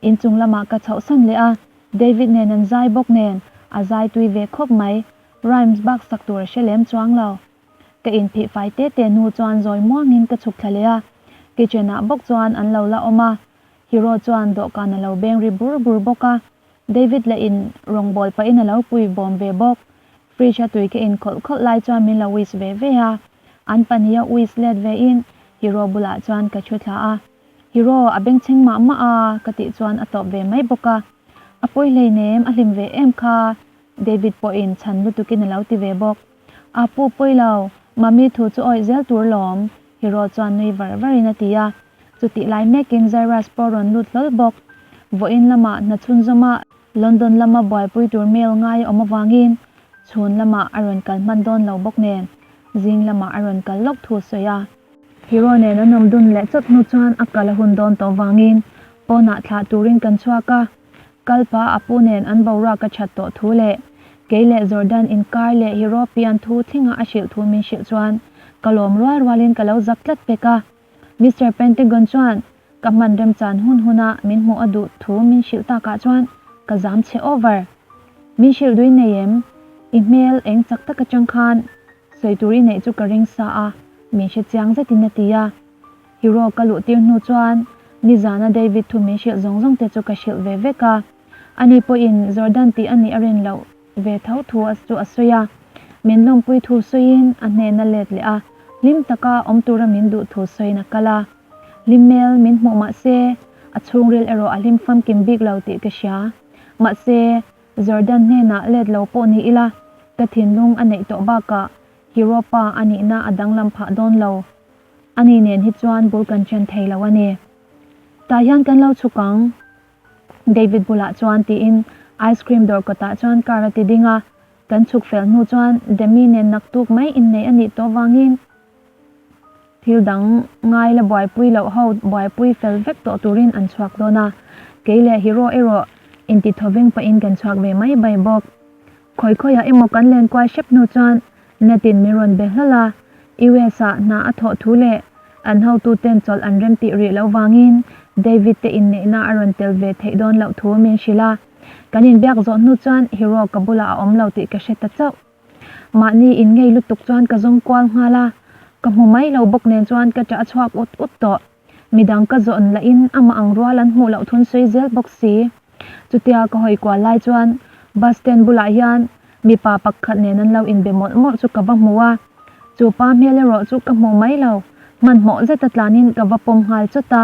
A: Inchung lamah ka chhohsan leh a, David nen an zai bawk nen a zai tui ve khawp mai. Rhymes bak sak tur a hre lem chuang lo. Ka inphih fai te te hnu chuan zawi muangin ka chhuk thla leh a, kitchen ah bawk chuan an lo la awm a, Hero chuan dawhkan a lo beng ri bur bur bawk a, David leh in rawngbâwl pahin a lo pui bawm ve bawk. Fridge a tui ka in khawlh khawlh lai chuan min lo wish ve ve a, an pahniha wish let ve in Hero bulah chuan ka thu thla a. Hero, a bengchheng mah mah a, ka tih chuan a tawp ve mai bawk a. A pawi hleinem, a hlim ve em kha, David pawhin chhan lutukin a lo ti ve bawk. A pu pawi lo, Mummy thu chu awih zel tur lawm, Hero chuan nui var varin a ti a. Chutih lai mekin Zairus pawh rawn lut hlawl bawk. Vawiin lamah hna chhunzawma London lama buaipui tur mail ngai a awm avangin chhun lamah a rawn kal hman dawn lo bawk nen zing lamah a rawn kal lawk thu a sawi a. Hero nen an awm dun leh chawt hnu chuan a kal a hun dawn tawh vangin pawnah thlah turin kan chhuak a. Kalpa a pu nen an boruak a that tawh thu leh kei leh Jordan inkar leh Hero pian thu thlenga a hrilh thu min hrilh chuan ka lawm rual rualin ka lo zak tlat pek a. Mister Pentagon chuan ka hman remchan hun huna min hmuh a duh thu min hrilh takah chuan ka zam chhe over. Min hrilh duin nei em? I hmel eng chak tak atang khan sawi tur i neih chu ka ring sa a, min hre chiang zetin a ti a. Hero ka luh tir hnu chuan nizana David thu min hrilh zawng zawng te chu ka hrilh ve vek a. Ani pawhin Jordan tih a nih a rin loh ve tho thu chu a sawi a. Min lawmpui thu sawiin a hnena let leh a, hlim taka awm tura min duh thu sawiin a kal a. Hlimmel min hmuh mah se a chhungril erawh a hlim famkim bik lo tih ka hria. Mahse, Jordan hnenah let lo pawh ni ila, ka thinlung a neih tawh bakah Hero pa a nihna a danglam phah dawn lo. Ani nen hi chuan bul kan chen thei lo a ni. Tah hian kan lo chhuk ang, David bulah chuan tiin ice cream dawr kawtah chuan car a ti ding a. Kan chhuk fel hnu chuan Demi nen naktuk mai inneih a nih tawh vangin Thil dang ngai la buaipui loh ho buaipui fel vek tawh turin an chhuak dawn a, kei leh Hero erawh inti thawveng pahin kan chhuak ve mai bai bawk. Khawi khawiah emaw kan len kual hrep hnu chuan Natin min rawn be hlawl a, US ah hna a thawh thu leh an hotuten chawlh an rem tih rih loh vangin David te inneihna a rawn tel ve theih dawn loh thu min hrilh a. Kan inbiak zawh hnu chuan Hero ka bulah a awm lo tih ka hre ta chauh. Mahni in ngei lutuk chuan ka zawng kual nghal a, ka hmu mai lo bawk nen chuan ka ṭah chhuak ut ut tawh. Midang ka zawn lahin amah ang rual an hmuh loh thun sawi zel bawk si. Chutia ka hawi kual lai chuan bus stand bulah hian mipa pakhat nen an lo inbe mawlh mawlh chu ka va hmu a, chu pa hmel erawh chu ka hmuh mai lo, hmanhmawh zeta tlanin ka va pawm nghal chawt a.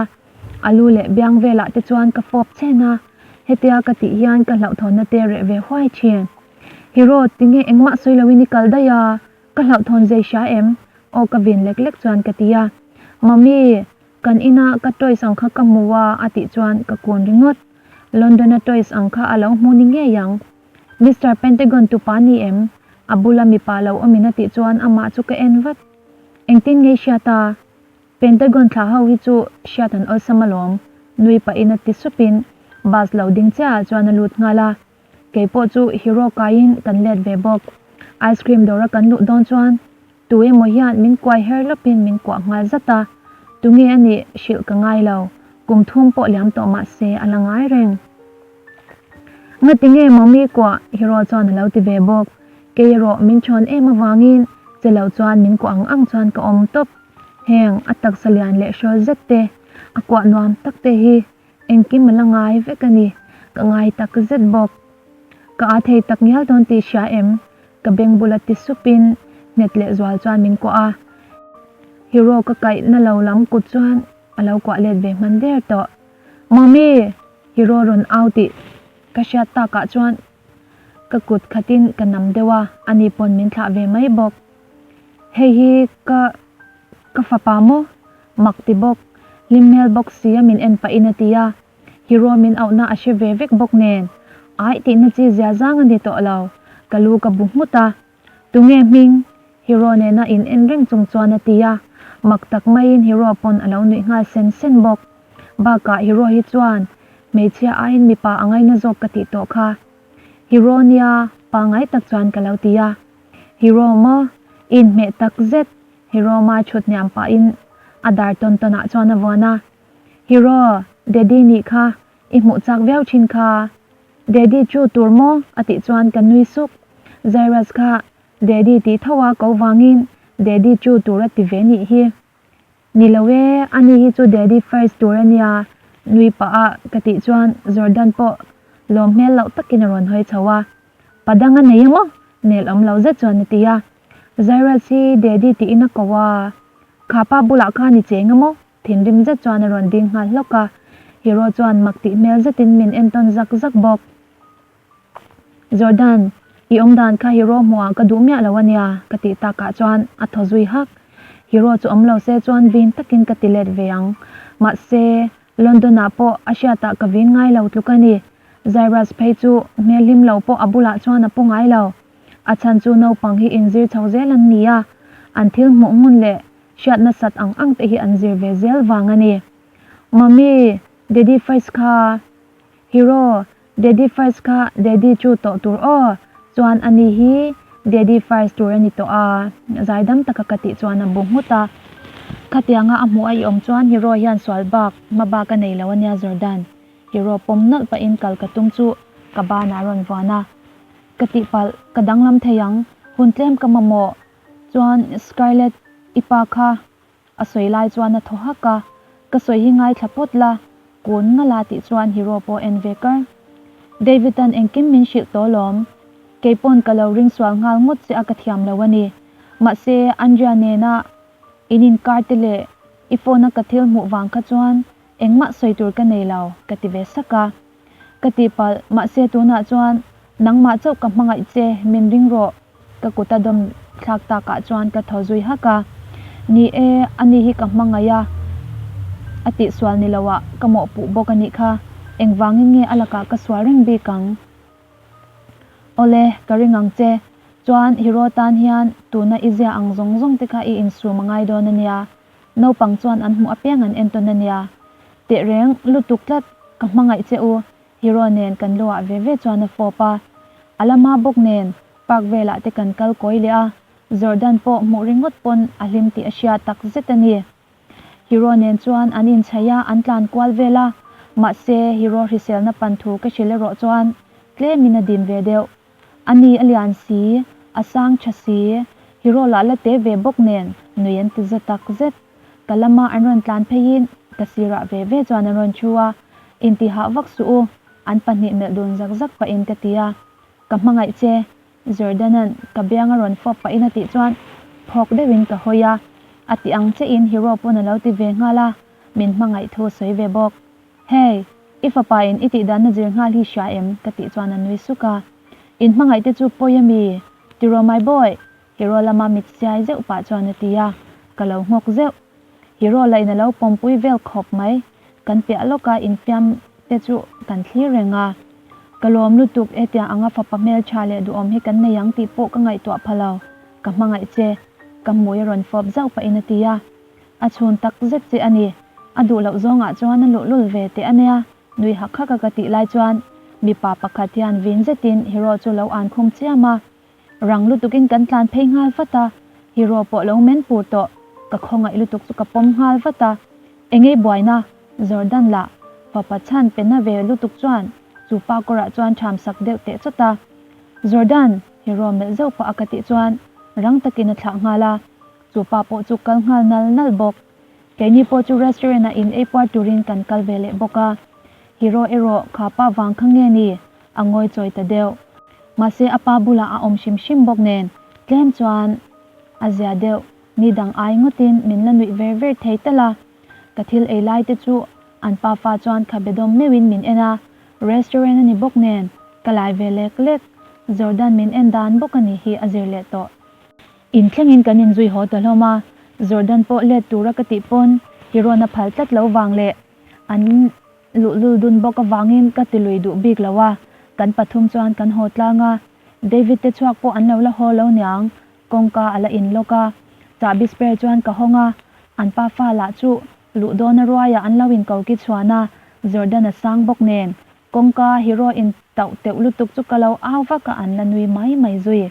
A: A lu leh biang velah te chuan ka fawp chen a, hetia ka tih hian ka hlauhthawnna te reh ve huai thin. Hero, tinge engmah sawi loin i kal daih a, ka hlauhthawn zei hria em? Aw ka vin lek lek chuan ka ti a. Mummy, kan ina ka toys ang kha ka hmu a a tih chuan ka kun ringawt. London-a toys ang kha a lo hmu ni ngei ang. Mister Pentagon tupa ni em? A bula mipa lo awmin a tih chuan amah chu ka en vat. Engtin ngei hriat a? Pentagon thla ho hi chu hriat an awlsam alawm, nui pahin a ti supin bus lo ding chiahah chuan a lut nghal a. Kei pawh chu hero kaiin kan let ve bawk. Ice cream dawra kan luh dawn chuan tu emaw hian min kuai her lawpin min kuah nghal zat a, tunge a nih hrilh ka ngai lo, kum thum pawh liam tawh mah se a la ngai reng. Ngati nge mawmi kuah hero chuan a lo ti ve bawk. Kei erawh min thawn em avangin che lo chuan min kuah ang ang chuan ka awm tawp. Heng a taksa lian leh hrawl zet te, a kuah nuam tak te hi Engkim a la ngai vek a ni, ka ngai tak zet bawk. Ka aa thei tak ngial dawn tih hria em? Ka beng bula ti supin nghet leh zual chuan min kuah a. Hero ka kaih na lo lam kut chuan a lo kuah let ve hman der tawh. Mummy! Hero rawn au tih ka hriat takah chuan ka kut khatin ka nam deuh a, ani pawn min thlah ve mai bawk. Hei hi ka ka fapa maw? Mak ti bawk, hlim hmel bawk si a min en pahin a ti a, Hero min auhna a hre ve vek bawk nen, aih tihna chi zia zang a ni tawh lo, ka lu ka bu nghut a. Tunge hming? Hero nena in en reng chung chuan a ti a, mak tak maiin Hero pawn a lo nuih nghal sen sen bawk. Bakah Hero hi chuan hmeichhia aiin mipa a ngaina zawk ka tih tawh kha. Hero nia pangai tak chuan ka lo ti a. Hero maw? Inhmeh tak zet Hero mai thut hniam pahin a dar tawn tawnah chuan a vuan a, Hero, Daddy nih kha i hmuh chak viau thin kha. Daddy chu tur maw? a tih chuan ka nui suk. Zairus kha Daddy tih tho a ko vangin Daddy chu tur a ti ve nih hi. Ni lo e, ani hi chu Daddy first tur a nia nui pah a ka tih chuan Jordan pawh lawm hmel loh takin a rawn hawi chho a. Pa dang a nei emaw? Nel awm lo zet chuan a ti a. Zairus hi Daddy tiin a ko a, Kha pa bulah khan i cheng emaw? Thinrim zet chuan a rawn ding nghal hlawk a. Hero chuan mak tih hmel zetin min entawn zak zak bawk. Jordan, i awm dan kha Hero hmuhah ka duh miah lo a nia, ka tih takah chuan a thaw zui hak. Hero chu awm lo se chuan vin takin ka ti let ve ang. Mahse, London-ah pawh a hriatah ka vin ngai lo tluk a ni. Zairus phei chu hmel hlim lo pawh a bulah chuan a pu ngai lo. A chhan chu naupang hi inzir chho zel an ni a, an thil hmuh hmun leh hriat nasat ang ang te hi an zir ve zel vang a ni. Mummy, Daddy first kha. Hero, Daddy first kha Daddy chu tawh tur aw, chuan ani hi Daddy first tur a ni tawh a, zaidam taka ka tih chuan a bu nghut a. Khatianga a hmuh a i awm chuan Hero hian sual bak hma bak a nei lo a nia Jordan. Hero pawm nawlh pahin kal ka tum chu ka banah a rawn vuan a. Ka tihpalh, ka danglam thei ang, hun tlem ka mamawh chuan Scarlett i pa kha a sawi lai chuan a thaw hak a, ka sawi hi ngaithla phawt la, kun ngala tih chuan Hero pawh en ve kar. David-a'n engkim min hrilh tawh lawm, keipawn ka lo ring sual nghal ngawt che a ka thiam lo a ni. Mahse Andrea nena in inkar te leh i phone a ka thil hmuh vang kha chuan engmah sawi tur ka nei lo ka ti ve sak a. Ka tihpalh, mahse tunah chuan nangmah chauh ka hmangaih che, min ring rawh ka kut a dawm thlak takah chuan ka thaw zui hak a. Ni e, ani hi ka hmangaih a, a tihsual ni loah ka mawhpuh bawk a nih kha, engvangin nge a lakah ka sual reng bik ang? Awle, ka ring ang che. Chuan Hero tan hian tuna i zia ang zawng zawng te kha i insum a ngai dawn a nia. Naupang chuan an hmuh apiang an entawn a nia. Tehreng lutuk tlat, ka hmangaih che u, Hero nen kan luah ve ve chuan a fawp a. A la hma bawk nen park velah te kan kal kawi leh a, Jordan pawh hmuh ringawt pawn a hlim tih a hria tak zet a ni. Hero nen chuan an inchhaih a, an tlan kual vel a, mahse Hero hriselna pan thu ka hrilh erawh chuan tlemin a dim ve deuh. A ni a lian si, a sang tha si, Hero lah la te ve bawk nen nui an ti za tak zet. Ka lama an rawn tlan pheiin ka sirah ve ve chuan an rawn thu a, intihah vak suh u, an pahnih melh dun zak zak pahin ka ti a, ka hmangaih che, Jordan-a'n ka biang a rawn fawp pahin a tih chuan phawk deuhin ka hawi a, a ti ang chiahin Hero pawn a lo ti ve nghal a, min hmangaih thu a sawi ve bawk. Hey, i fapa in i tihdanna zir nghal hi hria em? ka tih chuan a nui suk a. In hmangaih te chu pawi a mi? Tiraw my boy? Hero lama mit siai zeuh pah chuan a ti a, ka lo nghawk zeuh. Hero lah in a lo pawmpui vel khawp mai. Kan piah lawka infiam te chu kan thlir reng a. Ka lawm lutuk e tiang anga fapa hmeltha leh duhawm hi kan nei ang tih pawh ka ngaihtuah pha lo. Ka hmangaih che. Ka hmui a rawn fawp zauh pahin a ti a. A chhun tak zet che a ni. A duh loh zawngah chuan a luhlul ve teh a nia. Nui hak hak a ka tih lai chuan mipa pakhat hian vin zetin Hero chu lo an khum chiam a. Rang lutukin kan tlan phei nghal vat a, Hero pawh lo men pur tawh, ka khawngaih lutuk chu ka pawm nghal vat a. Engei buaina, Jordan lah fapa chhan pe na ve lutuk chuan chu pa kawrah chuan ṭham sak deuh teh chawt a. Jordan! Hero melh zauh pah a ka tih chuan rang takin a thlah nghal a, chu pa pawh chu kal nghal nal nal bawk. Keini pawh chu restaurant ah in ei puar turin kan kal ve leh bawk a, Hero erawh kha pa vang kha nge ni? A ngawi chawi ta deuh. Mahse a pa bulah a awm hrim hrim bawk nen tlem chuan a zia deuh. Ni dang ai ngawtin min la nuih ver ver thei tal a. Ka thil ei lai te chu an pa fa chuan khabe dawm meuhin min en a, restaurant a ni bawk nen ka lai ve lek lek. Jordan min en dan bawk a nih hi a zir leh tawh. In thlengin kan inzui haw ta hlawm a, Jordan pawh let tura ka tih pawn Hirawn a phal tlat lo vang leh an luhlul dun bawk avangin ka ti lui duh bik lo a, kan pathum chuan kan haw tlang a, David te chhuak pawh an lo la haw lo niang, kawngka a la in lawk a, chahbi spare chuan ka hawng a, an pa fa lah chu luh dawn a ruaiah an lo in ko ki chhuan a, Jordan a sang bawk nen kawngka Hero in tauh teuh lutuk chu ka lo au vak a an la nui mai mai zui.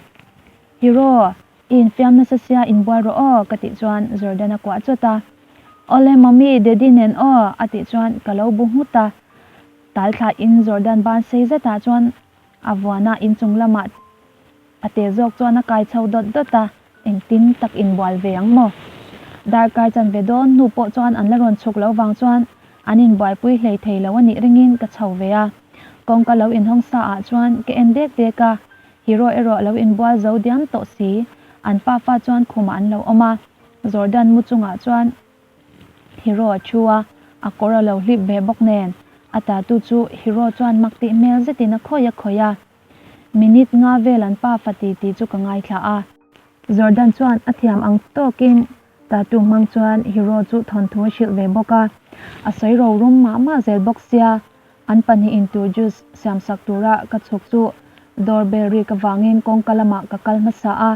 A: Hero, i infiam nasa sia inbual rawh aw ka tih chuan Jordan a kuah chawt a. Awle mummy, daddy nen aw a tih chuan ka lo bu nghut a. Tal thlah in Jordan ban sei zetah chuan a vuan a, inchung lamah a te zawk chuan a kai chho dawt dawt a, engtin tak inbual ve ang maw? Darkar chanve dawn hnu pawh chuan an la rawn chhuk lo vang chuan an inbuaipui hlei thei lo a nih ringin ka chho ve a. Kawngka lo inhawng sa ah chuan ka en dek dek a, Hero erawh lo inbual zo diam tawh si, an pafa chuan khumah an lo awm a, Jordan mu chungah chuan Hero a thu a, a kawr a lo hlip ve bawk nen, a tatu chu Hero chuan mak tih hmel zetin a khawi a khawi a. Minute nga vel an pafa ti tih chu ka ngaithla a. Jordan chuan a thiam ang tawkin tatu hmang chuan Hero chu thawnthu a hrilh ve bawk a, a sawi ro rum mah mah zel bawk sia, An pahnihin tur juice siamsak tura ka chhuk chu door bell rik avangin kawngka lamah ka kal hmasa a,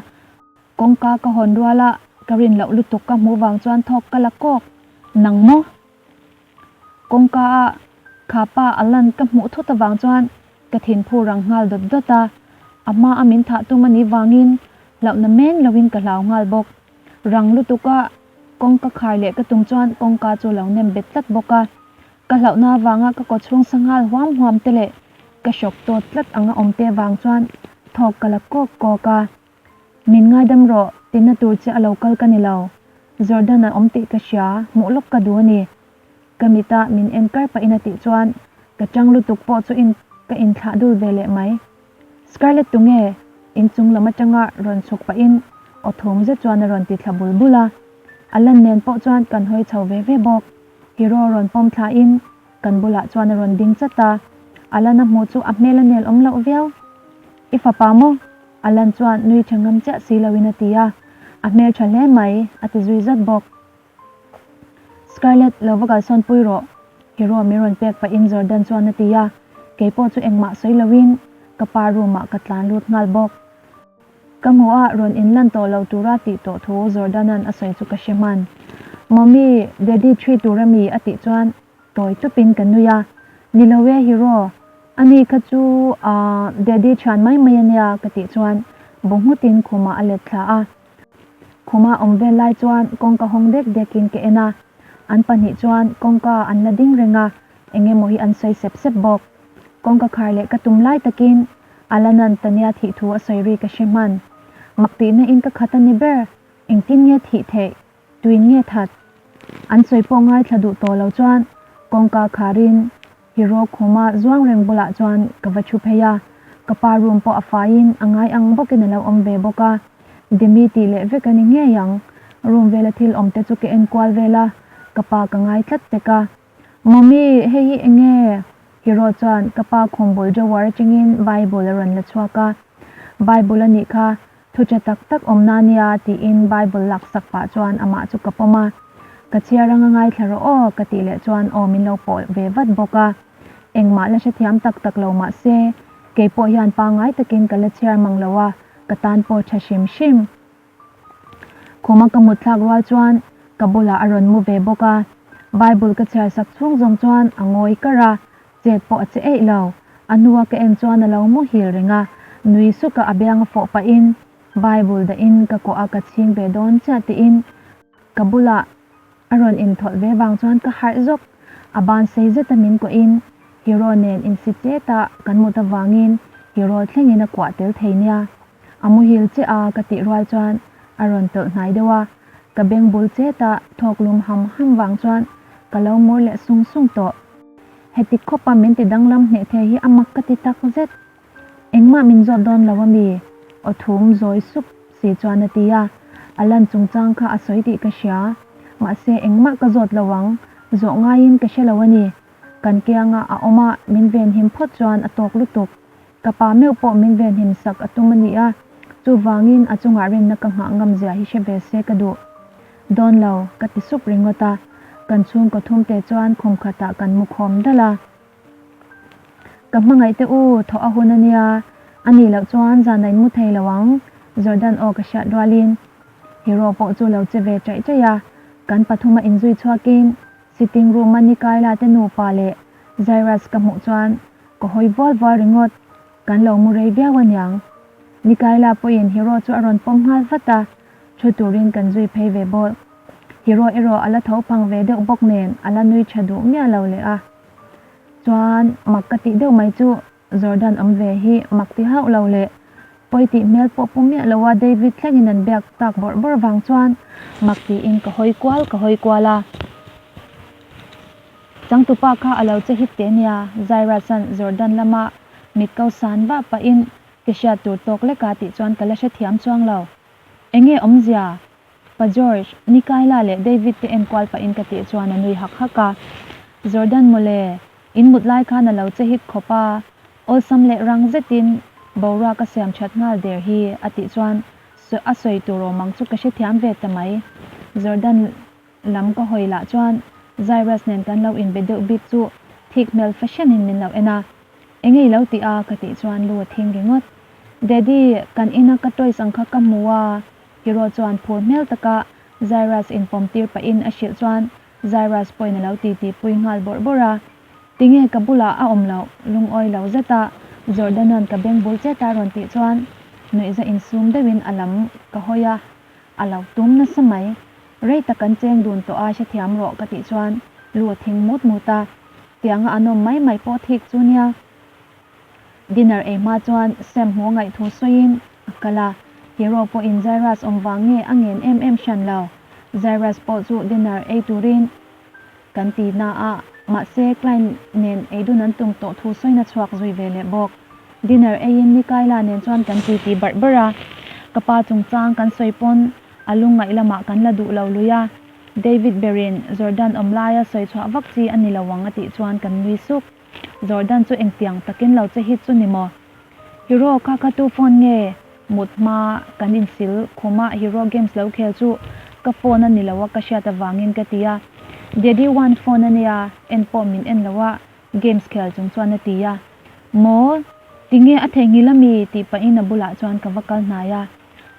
A: kawngka ka hawn ruala ka rin loh lutuk ka hmuh vang chuan thawk ka la kawk nang maw? Kawngka a kha pa a lan ka hmuh thut avang chuan ka thinphu rang nghal dawt dawt a, a hma a min thah tum anih vangin hlauhna men loin ka hlau nghal bawk. Rang lutuka kawngka khar leh ka tum chuan kawngka chu lo nem bet tlat bawk a. Ka hlauhna avanga ka kawchhung sanghal huam huam te leh ka hrawk tawt tlat anga awm te vang chuan Thawk ka la kawk kawk a, Min ngaidam rawh, tina tur che a lo kal ka ni lo. Jordan a awm tih ka hria, hmuh lawk ka duh a ni. Ka mita min en kar pahin a tih chuan ka chang lutuk pawh chu in ka inthlah dul ve leh mai. Scarlett tunge? Inchung lam atanga rawn chhuk pahin aw thum zet chuan a rawn ti thla bul bul a. A lan nen pawh chuan kan hawi chho ve ve bawk. Hero rawn pawm thlain kan bulah chuan a rawn ding chat a. Alan a hmuh chu a hmel a nel awm loh viau. I fapa maw? Alan chuan nui tha ngam chiah si loin a ti a. A hmel tha hle mai, a ti zui zat bawk. Scarlett, lo va kalsawn pui rawh, Hero min rawn pek pahin Jordan chuan a ti a, keipawh chu engmah sawi loin ka pa room ah ka tlan lut nghal bawk. Ka hmuh a, rawn inlan tawh lo tura tih tawh thu Jordan-a'n a sawi chu ka hre hman. Mommy, Daddy ṭhi tur a mi? a tih chuan tawi tupin ka nui a, Ni lo e Hero, ani kha chu aah Daddy ṭhian mai mai a nia ka tih chuan bu nghutin khumah a let thla a. Khuma awm vel lai chuan kawngka hawng dek dekin ka en a, an pahnih chuan kawngka an la ding reng a, eng emaw hi an sawi sep sep bawk. Kawngka khar leh ka tum lai takin Alanan Tania thih thu a sawi ri ka hre hman. Mak tihna in ka khat a ni ber, engtin nge thih theih? Tuin nge that? An sawi pawh ngaithla duh tawh lo chuan kawngka kharin Hero khuma zuang reng bulah chuan ka va thu phei a, ka pa room pawh a faiin a ngai ang bawkin a lo awm ve bawk a, Demi tih leh vek a ni ngei ang. Room vela thil awm te chu ka en kual vel a, ka pa ka ngai tlat pek a. Mommy, hei hi eng nge? Hero chuan ka pa khum bul drawer atangin Bible a rawn la chhuak a, Bible a nih kha, Thu tha tak tak awm na nia tiin Bible lak sak pah chuan amah chu ka pawm a. Ka chhiar anga ngaithla rawh aw ka tih leh chuan aw min lo pawh ve vat bawk a. Engmah la hrethiam tak tak lo mah se kei pawh hian pangngai takin ka la chhiar mang lo a, ka tan pawh tha hrim hrim. Khuma ka mut thlak rual chuan ka bulah a rawn mu ve bawk a. Bible ka chhiar sak chhung zawng chuan a ngawi kar a, Chet pawh a che eih lo. A hnua ka en chuan a lo muhil reng a, nui suka a bianga fawh pahin Bible dahin ka kawh a ka chhing ve dawn chiah tiin ka bulah a rawn inthawlh ve vang chuan ka harh zawk. A ban sei zeta min kawhin Hero nen insi chet a kan mut avangin Hero thlengin a kuah tel thei nia. A muhil chiah a ka tih rual chuan a rawn tawlh hnai deuh a, ka beng bul chet a thawk lum ham ham vang chuan ka lo mur leh sung sung tawh. Heti khawpa min ti danglam hneh thei hi a mak ka ti tak zet. Engmah min zawt dawn lo a mi? Aw thum zawi sup si chuan a ti a, a lan chungchang kha a sawi tih ka hria. Mahse engmah ka zawt lo ang, zawh ngaiin ka hre lo a ni. Kan kianga a awm a, min venhim phawt chuan a tawk lutuk. Ka pa meuh pawh min venhim sak a tum a ni a, chuvangin a chungah rinna ka nghah ngam zia hi hre ve se ka duh. Dawn lo, ka ti sup ringawt a, kan chhungkaw thumte chuan khum khatah kan mu khawm dal a. Ka hmangaih te u, thawh a hun a nia, a nih loh chuan zan a inmu thei lo ang, Jordan aw ka hriat rualin Hero pawh chu lo che ve chaih chaih a, kan pathuma inzui chhuakin sitting room a Nikaila te nupa leh Zairus ka hmuh chuan ka hawi vual vual ringawt, kan lo mu rei viau aniang. Nikaila pawhin Hero chu a rawn pawm nghal vat a, Thu turin kan zui phei ve bawk. Hero erawh a la tho phang ve deuh bawk nen a la nui tha duh miah lo leh a. Chuan mak ka tih deuh mai chu Jordan awm ve hi mak ti hauh lo leh pawi tih hmel pawh pu miah lo a David thlengin an biak tak bawrh bawrh vang chuan mak tiin ka hawi kual ka hawi kual a. Changtupa kha a lo che hit teh nia Zairus-a'n Jordan lama mit ko san vah pahin ka hriat tur tawk lek a tih chuan ka la hrethiam chuang lo. Enge awmzia? Pa George, Nikaila leh David te enkual pahin ka tih chuan a nui hak hak a. Jordan mawle, in mut lai khan a lo che hit khawp a, awlsam leh rang zetin boruak a siam that nghal der hi a tih chuan a sawi tur awm ang chu ka hrethiam ve ta mai. Jordan lam ka hawi lah chuan Zairus nen kan lo inbe deuh bik chu thik hmel fahranin min lo en a. Enge i lo tih a? ka tih chuan lu a thing ringawt. Daddy, kan ina ka toys ang kha ka hmu a, Hero chuan phur hmel taka Zairus inpawm tir pahin a hrilh chuan Zairus pawhin a lo ti ti pui nghal bawrh bawrh a. Tinge ka bulah a awm loh? Lungawi lo zeta Jordan-a'n ka beng bul chet a rawn tih chuan nuihza insum deuhin a lam ka hawi a, a lo tum nasa mai. Rei tak kan cheng dun tawh a hrethiam rawh ka tih chuan lu a thing mut mut a, tianga an awm mai mai pawh thik chu nia. Dinner ei hma chuan Sam hmuh a ngaih thu sawiin a kal a, Hero pawhin Jairus awm vang nge a ngen em em hran lo. Jairus pawh chu dinner ei turin kan ti na a, mahse Klein nen ei dun an tum tawh thu sawina chhuak zui ve leh bawk. Dinner eiin Nikaila nen chuan kan ti ti barh barh a, ka pa chungchang kan sawi pawn a lungngaih lamah kan la duh lo lui a, David berin Jordan awm laia sawi chhuah vak chi a ni lo ang a tih chuan kan nui suk. Jordan chu engtiang takin lo che hit chu ni maw? Hero kha kha tu phone nge? Mut hma kan insil khuma Hero games lo khel chu ka phone a ni lo a ka hriat avangin ka ti a. Daddy one phone a nia, en pawh min en lo a games khel chung chuan a ti a. Maw? Tinge a theihnghilh a mi? tih pahin a bulah chuan ka va kal hnai a.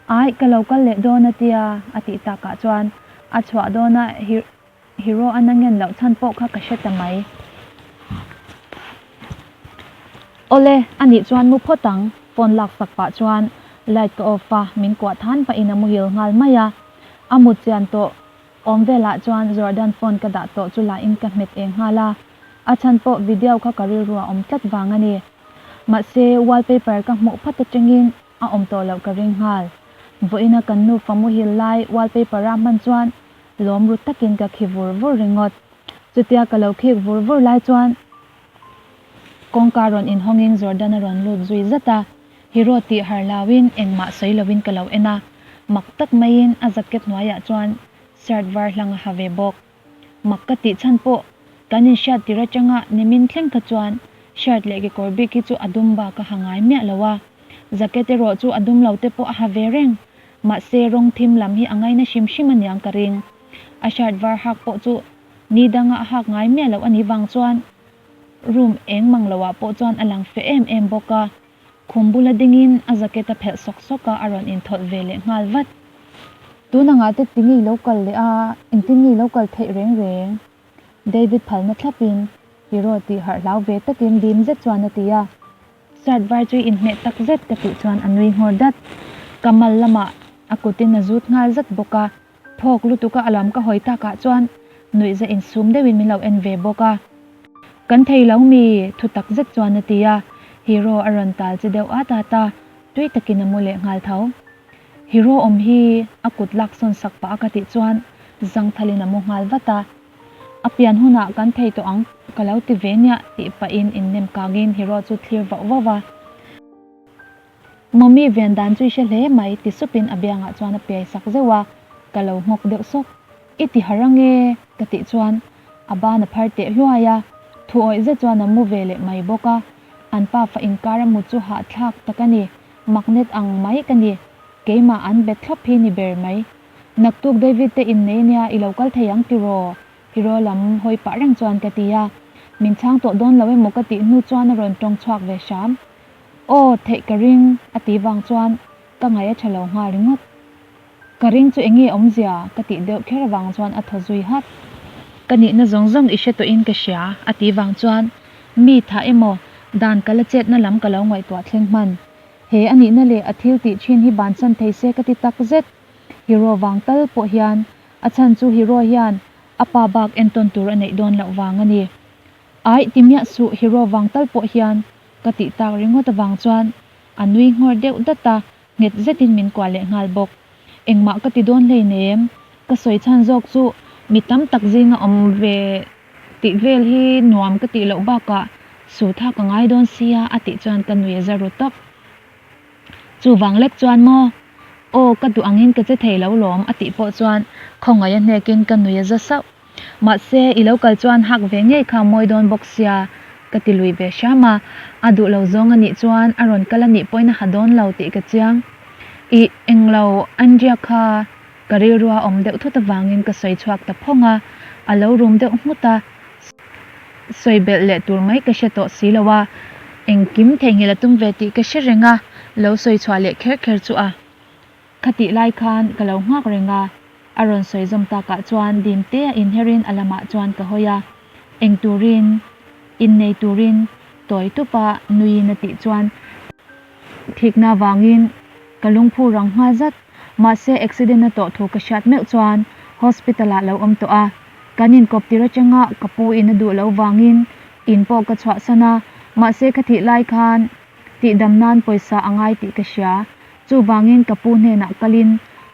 A: Aih, ka lo kal leh dawn a tia a tih takah chuan a chhuah dawn a Hero a na ngen loh chhan pawh kha ka hre ta mai. Awle, a nih chuan mu phawt ang, phone lak sak pah chuan light ka off a, min kuah than pahin a muhil nghal mai a. A mut chian tawh awm velah chuan Jordan phone ka dah tawh chu lahin ka hmet eng nghal a. A chhan pawh video kha ka rilru a awm tlat vang a ni. Mahse, wallpaper ka hmuh phat atangin a awm tawh loh ka ring nghal. Vawiina kan nufa muhil lai wallpaper a hman chuan Lawm ru takin ka khi vur vur ringawt. Chutia ka lo khik vur vur lai chuan kawngka rawn inhawngin Jordan a rawn lut zui zat a. Hero tih har hlauin engmah sawi loin ka lo en a. Mak tak maiin a jacket hnuaiah chuan shirt var hlang a ha ve bawk. Mak ka tih chhan pawh kan inhriat tir atanga nimin thleng kha chuan shirt leh kekawr bik hi chu a dum bak a ha ngai miah lo a. Jacket erawh chu a dum lo te pawh a ha ve reng. Mahse rawng thim lam hi a ngaina hrim hrim a niang ka ring. A shirt var hak pawh chu ni danga a hak ngai miah loh a nih vang chuan room eng mang loh ah pawh chuan a lang fe em em bawk a. Khum bula dingin a jacket a phelh sawk sawk a, a rawn inthawlh ve leh nghal vat. Tun angah te tinge i lo kal leh a, engtin nge i lo kal theih reng reng? David phalna thlapin Hero tih harh hlau ve takin dim zet chuan a ti a. Shirt var chu inhmeh tak zet ka tih chuan a nui nghawr dat. Ka mal lamah a kutin a zut nghal zat bawk a, phawk lutuka a lam ka hawi takah chuan nuihza insum deuhin min lo en ve bawk a. Kan thei lo mi? Thu tak zet chuan a ti a, Hero a rawn tal chi deuh at at a, tui takin a mu leh nghal tho. Hero awm hi a kut lak sawn sak pah a ka tih chuan zangthalin a mu nghal vat a. A pian hunah kan thei tawh ang ka lo ti ve nia tih pahin innem kangin Hero chu thlir vauh vauh va. Mummy ven dan chu i hre hle mai ti supin a biangah chuan a piai sak zeuh a, ka lo nghawk deuh sawk. I ti har ange ka tih chuan a ban a phar teh hluai a, thu awih zet chuan a mu ve leh mai bawk a. An pa fa inkar a mut chu hahthlak tak a ni, magnet ang mai ka ni, keimah an bet thlawp hi ni ber mai. Naktuk David te innei nia i lo kal thei ang tiraw? Hero lam hawi pah reng chuan ka ti a, min chhang tawh dawn lo emaw ka tih hnu chuan a rawn tawng chhuak ve hram. Aw, theih ka ring a ti vang chuan ka ngaih a tha lo nghal ringawt. Ka ring chu enge awmzia ka tih deuh kher avang chuan a thaw zui hat. Ka nihna zawng zawng i hre tawhin ka hria a ti vang chuan mi tha emaw dan ka la chetna lam ka lo ngaihtuah thleng hman. He a nihna leh a thil tih thin hi bansan thei se ka ti tak zet. Hero vang tal pawh hian a chhan chu Hero hian a pa bak entawn tur a neih dawn loh vang a ni. Aih ti miah suh Hero vang tal pawh hian ka tih tak ringawt avang chuan a nui nghawr deuh dat a, nghet zetin min kuah leh nghal bawk. Engmah ka ti dawn hleinem, ka sawi chhan zawk chu mi tam tak zinga awm ve tih vel hi nuam ka tih loh bakah sutha ka ngai dawn sia a tih chuan ka nui a za ru tawp. Chuvang lek chuan maw? Aw, ka duh angin ka che thei lo lawm a tih pawh chuan khawngaih a hnekin ka nui a za sauh. Mahse, i lo kal chuan hak ve ngei kha mawi dawn bawk sia ka ti lui ve hram a, a duh lo zawng a nih chuan a rawn kal a nih pawhin a ha dawn lo tih ka chiang. Ih, englo, Andrea kha ka rilrua awm deuh thut avangin ka sawi chhuak ta phawng a, a lo rum deuh nghut a. Sawi belh leh tur mai ka hre tawh si lo a, engkim theihnghilh a tum ve tih ka hre reng a, lo sawi chhuah leh kher kher chu a. Khatih lai khan ka lo nghak reng a, a rawn sawi zawm takah chuan dim te a inherin a lamah chuan ka hawi a, eng turin, innei turin tawi tupa nuiin a tih chuan thikna vangin ka lungphu rang nghal zat, mahse accident a tawh thu ka hriat meuh chuan hospital ah lo awm tawh a. Kan inkawp tir atanga ka pu in a duh loh vangin in pawh ka chhuahsan a, mahse ka thih lai khan Tihdam nan pawisa a ngai tih ka hria. Chuvangin ka pu hnenah kalin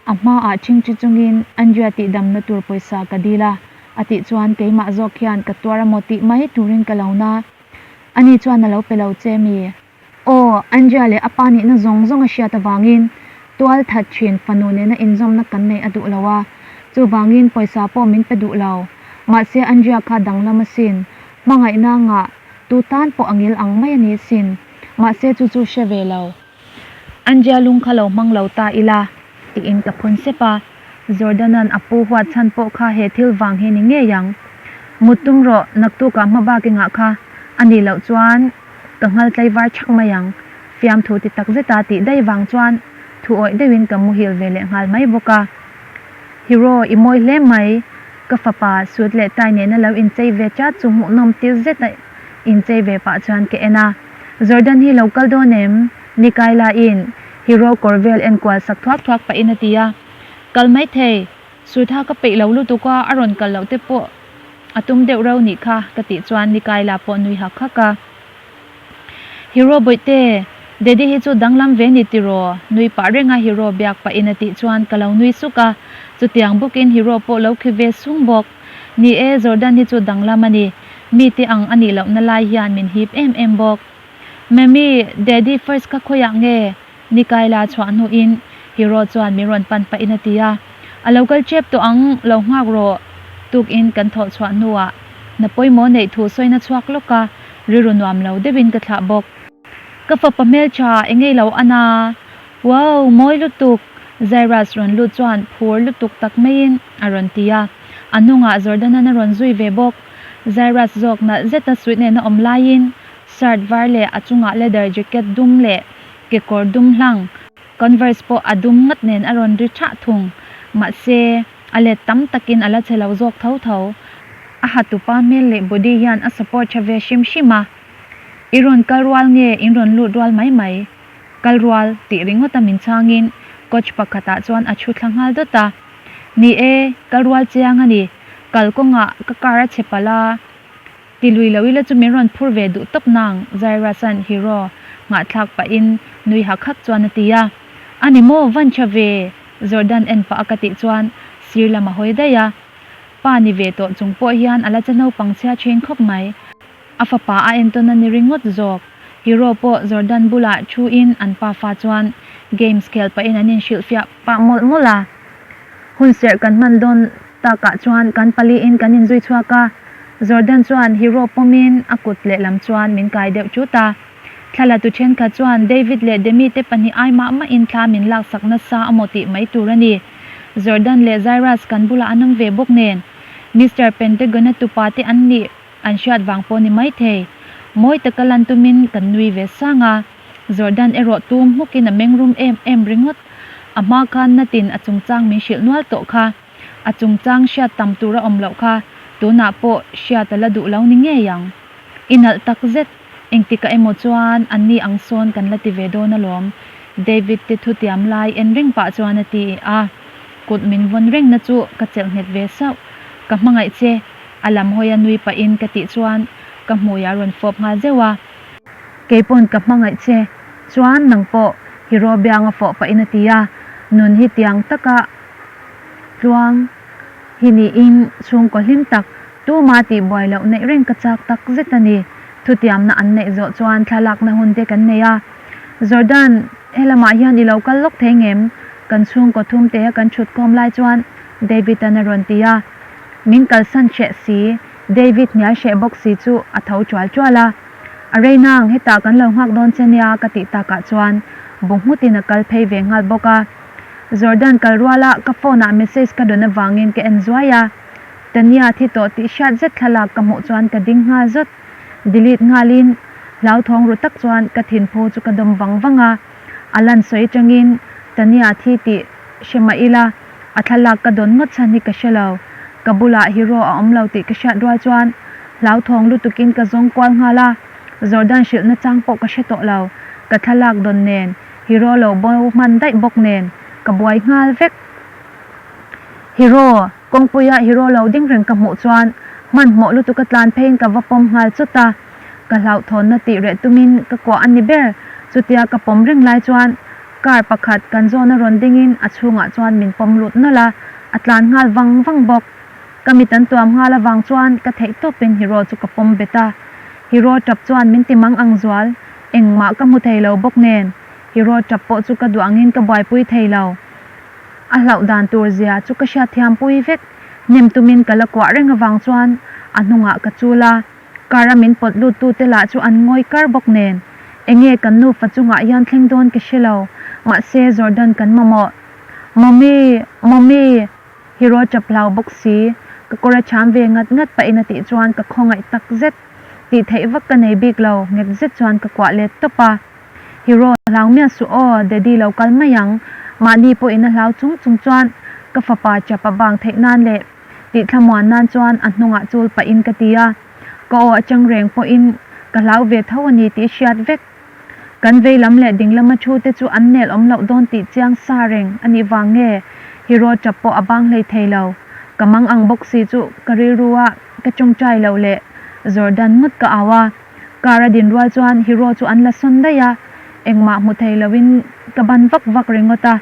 A: a hmaah ṭhingṭhi chungin Andrea tihdamna tur pawisa ka dil a, a tih chuan keimah zawk hian ka tuar amaw tih mai turin ka lo na. Ani chuan a lo pe lo che mi? Aw, Andrea leh a pa nihna zawng zawng a hriat avangin tual that thin fanu nena inzawmna kan neih a duh lo a, chuvangin pawisa pawh min pe duh lo. Mahse Andrea kha danglam asin, hmangaihna ngah tu tan pawh a ngil ang mai a ni sin. Mahse chu chu hre ve lo. Andrea lung kha lo hmang lo ta ila, tiin ka phun sep a. Jordan-a'n a pu huat chhan pawh kha he thil vang hi ni ngei ang. Mut tum rawh, naktukah hma bak i ngah kha. A nih loh chuan ka nghal tlaivar chhak mai ang. Fiamthu ti tak zeta tih daih vang chuan thu awih deuhin ka muhil ve leh nghal mai bawk a. Hero, i mawi hle mai. Ka fapa suit leh tie nena lo inchei ve chat chu hmuhnawm ti zeta inchei ve pah chuan ka en a. Jordan hi lo kal dawn em? Ni kai laiin Hero kawr vel enkual sak thuak thuak pahin a ti a. Kal mai thei, Sutha ka peih lo lutuk a, a rawn kal loh te pawh a tum deuh reuh nih kha ka tih chuan ni kai la pawh nui hak hak a. Hero bawihte, Daddy hi chu danglam ve ni tiraw? Nui pah reng a Hero biak pahin a tih chuan ka lo nui suk a, chutiang bawkin Hero pawh lo khi ve sung bawk. Ni e, Jordan hi chu danglam a ni. Mite ang a nih lohna lai hian min hip em em bawk. Mummy, Daddy first kha khawiah nge? Nikaila chhuah hnuin Hero chuan min rawn pan pahin a ti a. A lo kal tep tawh ang, lo nghak rawh. Tukin kan thawh chhuah hnuah hna pawimawh neih thu sawina chhuak lawk a, rilru nuam lo deuhin ka thlah bawk. Ka fapa hmeltha engei lo a na. Wow, mawi lutuk! Zairus rawn lut chuan phur lutuk tak maiin a rawn ti a. A hnungah Jordan-an a rawn zui ve bawk. Zairus zawk nalh zeta suit nena awm laiin Shirt var leh a chungah leather jacket dum leh kekawr dum hlang, Converse pawh a dum ngat nen a rawn ri thah thung. Mahse, a let tam takin a la che lo zawk tho tho. A hatupa hmel leh body hian a support tha ve hrim hrim a. I rawn kal rual nge in rawn lut rual mai mai? Kal rual tih ringawta min chhangin coach pakhatah chuan a thu thla nghal dawt a. Ni e, kal rual chiang a ni. Kal kawngah ka car a chhe palh a. Ti lui lo ila chu min rawn phur ve duh tawp nang, Zairus-a'n Hero nghahthlak pahin nui hak hak chuan a ti a. A ni maw, van tha ve? Jordan en pah a ka tih chuan sir lam a hawi daih a. Pa ni ve tawh chung pawh hian a la che naupang chhia thin khawp mai. A fapa a entawn a ni ringawt zawk. Hero pawh Jordan bulah thu in an pafa chuan games khel pahin an inhrilhfiah pah mawlh mawlh a. Hun serh kan hman dawn takah chuan kan paliin kan inzui chhuak a, Jordan chuan Hero pawmin a kut lehlam chuan min kai deuh chut a. Thla tu thenkhat chuan David leh Demi te pahnih ai mah mahin thla min laksak nasa amaw tih mai tur a ni. Jordan leh Zairus kan bulah an awm ve bawk nen Mister Pentagon-a tupa te an nih an hriat vang pawh ni maithei. Mawi taka lan tumin kan nui ve sang a. Jordan erawh tum hmukin a meng rum em em ringawt. A hma khan natin a chungchang min hrilh nual tawh kha. A chungchang hriat tam tur a awm loh kha tunah pawh hriat a la duh lo ni ngei ang. I nalh tak zet, engtikah emaw chuan anni ang sawn kan la ti ve dawn alawm, David te thutiam lai en reng pah chuan a ti a. Kut min vawn rengna chu ka chelh nghet ve sauh. Ka hmangaih che, a lam hawi a nui pahin ka tih chuan ka hmui a rawn fawp nghal zeuh a. Keipawn ka hmangaih che, chuan nang pawh Hero bianga fawh pahin a ti a, nun hi tiang taka tluang hi niin chhungkaw hlim tak tuma tihbuai loh neih reng ka chak tak zet a ni. Thutiamna an neih zawh chuan thlalakna hun te kan nei a, Jordan helamah hian i lo kal lawk thei ngem? Kan chhungkaw thum te a kan thut khawm lai chuan David-an a rawn ti a, min kalsan hreh si, David hnial hreh bawk si chu a tho tual tual a. A rei nang, hetah kan lo nghak dawn che nia ka tih takah chuan bu nghutin a kal phei ve nghal bawk a. Jordan kal ruala ka phone ah message ka dawn avangin ka en zuai a. Tania thi tawh tih hriat zet thlalak ka hmuh chuan ka ding nghal zawt. Delete nghalin hlauthawng ru tak chuan ka thinphu chu ka dawm vang vang a. A lan sawi atangin Tania thi tih hre mah ila a thlalak ka dawn ngawt chhan hi ka hre lo. Ka bulah hero a awm lo tih ka hriat rual chuan hlauthawng lutukin ka zawng kual nghal a, Jordan hrilhna chang pawh ka hre tawh lo. Ka thlalak dawn nen hero lo bo hman daih bawk nen ka buai nghal vek. Hero, kawngpuia hero lo ding reng ka hmuh chuan hmanhmawh lutuka tlan pheiin ka va pawm nghal chawt a. Ka hlauhthawnna tih reh tumin ka kuah a ni ber. Chutia ka pawm reng lai chuan car pakhat kan zawna rawn dingin a chhungah chuan min pawm lut nawlh a, a tlan nghal vang vang bawk. Ka mit an tuam nghal avang chuan ka theih tawpin Hero chu ka pawm bet a. Hero tap chuan min ti mang ang zual, engmah ka hmu thei lo bawk nen. Hero tap pawh chu ka duh angin ka buaipui thei lo. A hlauh dan tur zia chu ka hriatthiam pui vek. Hnem tumin ka la kuah reng avang chuan a hnungah ka chul a. Car a min pawt lut tute lah chu an ngawi kar bawk nen. Enge kan nufa chungah hian thleng dawn ka hre lo. Mahse Jordan kan mamawh. Mommy! Mommy! Hero chap hlau bawk si. Ka kawr a cham ve ngat ngat pahin a tih chuan ka khawngaih tak zet. Tih theih vak ka nei bik lo, nghet zet chuan ka kuah let tawp a. Hero, hlau miah suh aw, Daddy lo kal mai ang. Mahni pawhin a hlau chung chung chuan ka fapa chap a bang theih nan leh tih thlamuan nan chuan a hnungah chul pahin ka ti a. Ka aw atang reng pawhin ka hlau ve tho a ni tih hriat vek. Kan vei lam leh ding lama thu te chu an nel awm loh dawn tih chiang sa reng a nih vang nge Hero tap pawh a bang hlei thei lo. Ka mang ang bawk si chu ka rilru a ka tawngtai loh leh Jordan ngawt ka au a. Car a din rual chuan Hero chu an la sawn daih a, engmah hmu thei loin ka ban vak vak ringawt a.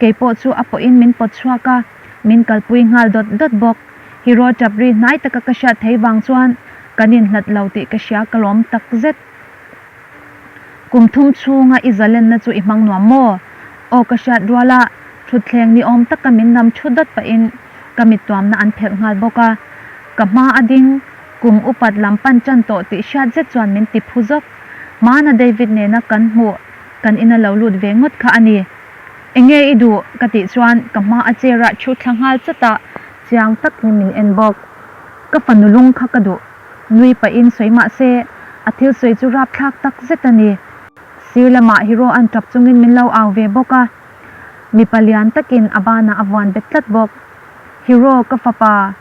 A: Kei pawh chu a pawhin min pawt chhuak a, min kalpui nghal dawt dawt bawk. Hero tap ri hnai taka ka hriat thei vang chuan kan inhlat lo tih ka hria ka lawm tak zet. Kum thum chhunga i zalenna chu i hmang nuam maw? Aw ka hriat rual a, thutthleng ni awm taka min nam thu dawt pahin ka mittuamna an phelh nghal bawk a. Ka hma a ding, kum upat lam pan tan tawh tih hriat zet chuan min ti phu zawk. Hmana David nena kan hmuh kan ina lo lut ve ngawt kha a ni. Enge i duh? ka tih chuan ka hma a chair ah thu thla nghal chat a, chiang takin min en bawk. Ka fanu lung kha ka duh. Nui pahin sawi mah se, a thil sawi chu rapthlak tak zet a ni. Sir lamah Hero an tap chungin min lo au ve bawk a, mipa lian takin a banah a vuan bet tlat bawk. Hero, ka fapa.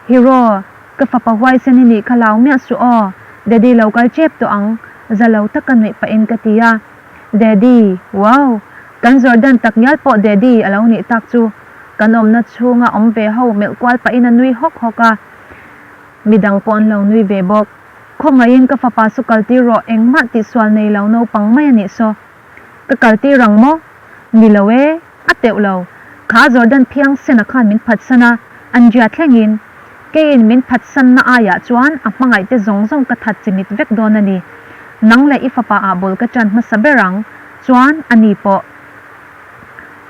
A: Hero, ka fapa huaisen i nih kha lau miah suh aw, Daddy lo kal tep tawh ang, za lo taka nuih pahin ka ti a. Daddy, wow! Kan Jordan takngial pawh Daddy a lo nih tak chu. Kan awmna chhunga awm ve ho melh kual pahin a nui hawk hawk a. Midang pawh an lo nui ve bawk. Khawngaihin ka fapa chu kal tir rawh, engmah tihsual nei lo naupang mai a nih saw. Ka kal tir ang maw? Ni lo e, a teuh lo. Kha Jordan phiang sena khan min phatsan a, Andrea thlengin. Keiin min phatsanna aiah chuan a hmangaihte zawng zawng ka that chimit vek dawn a ni. Nang leh i fapa ah bul ka ṭan hmasa ber ang, chuan a ni pawh.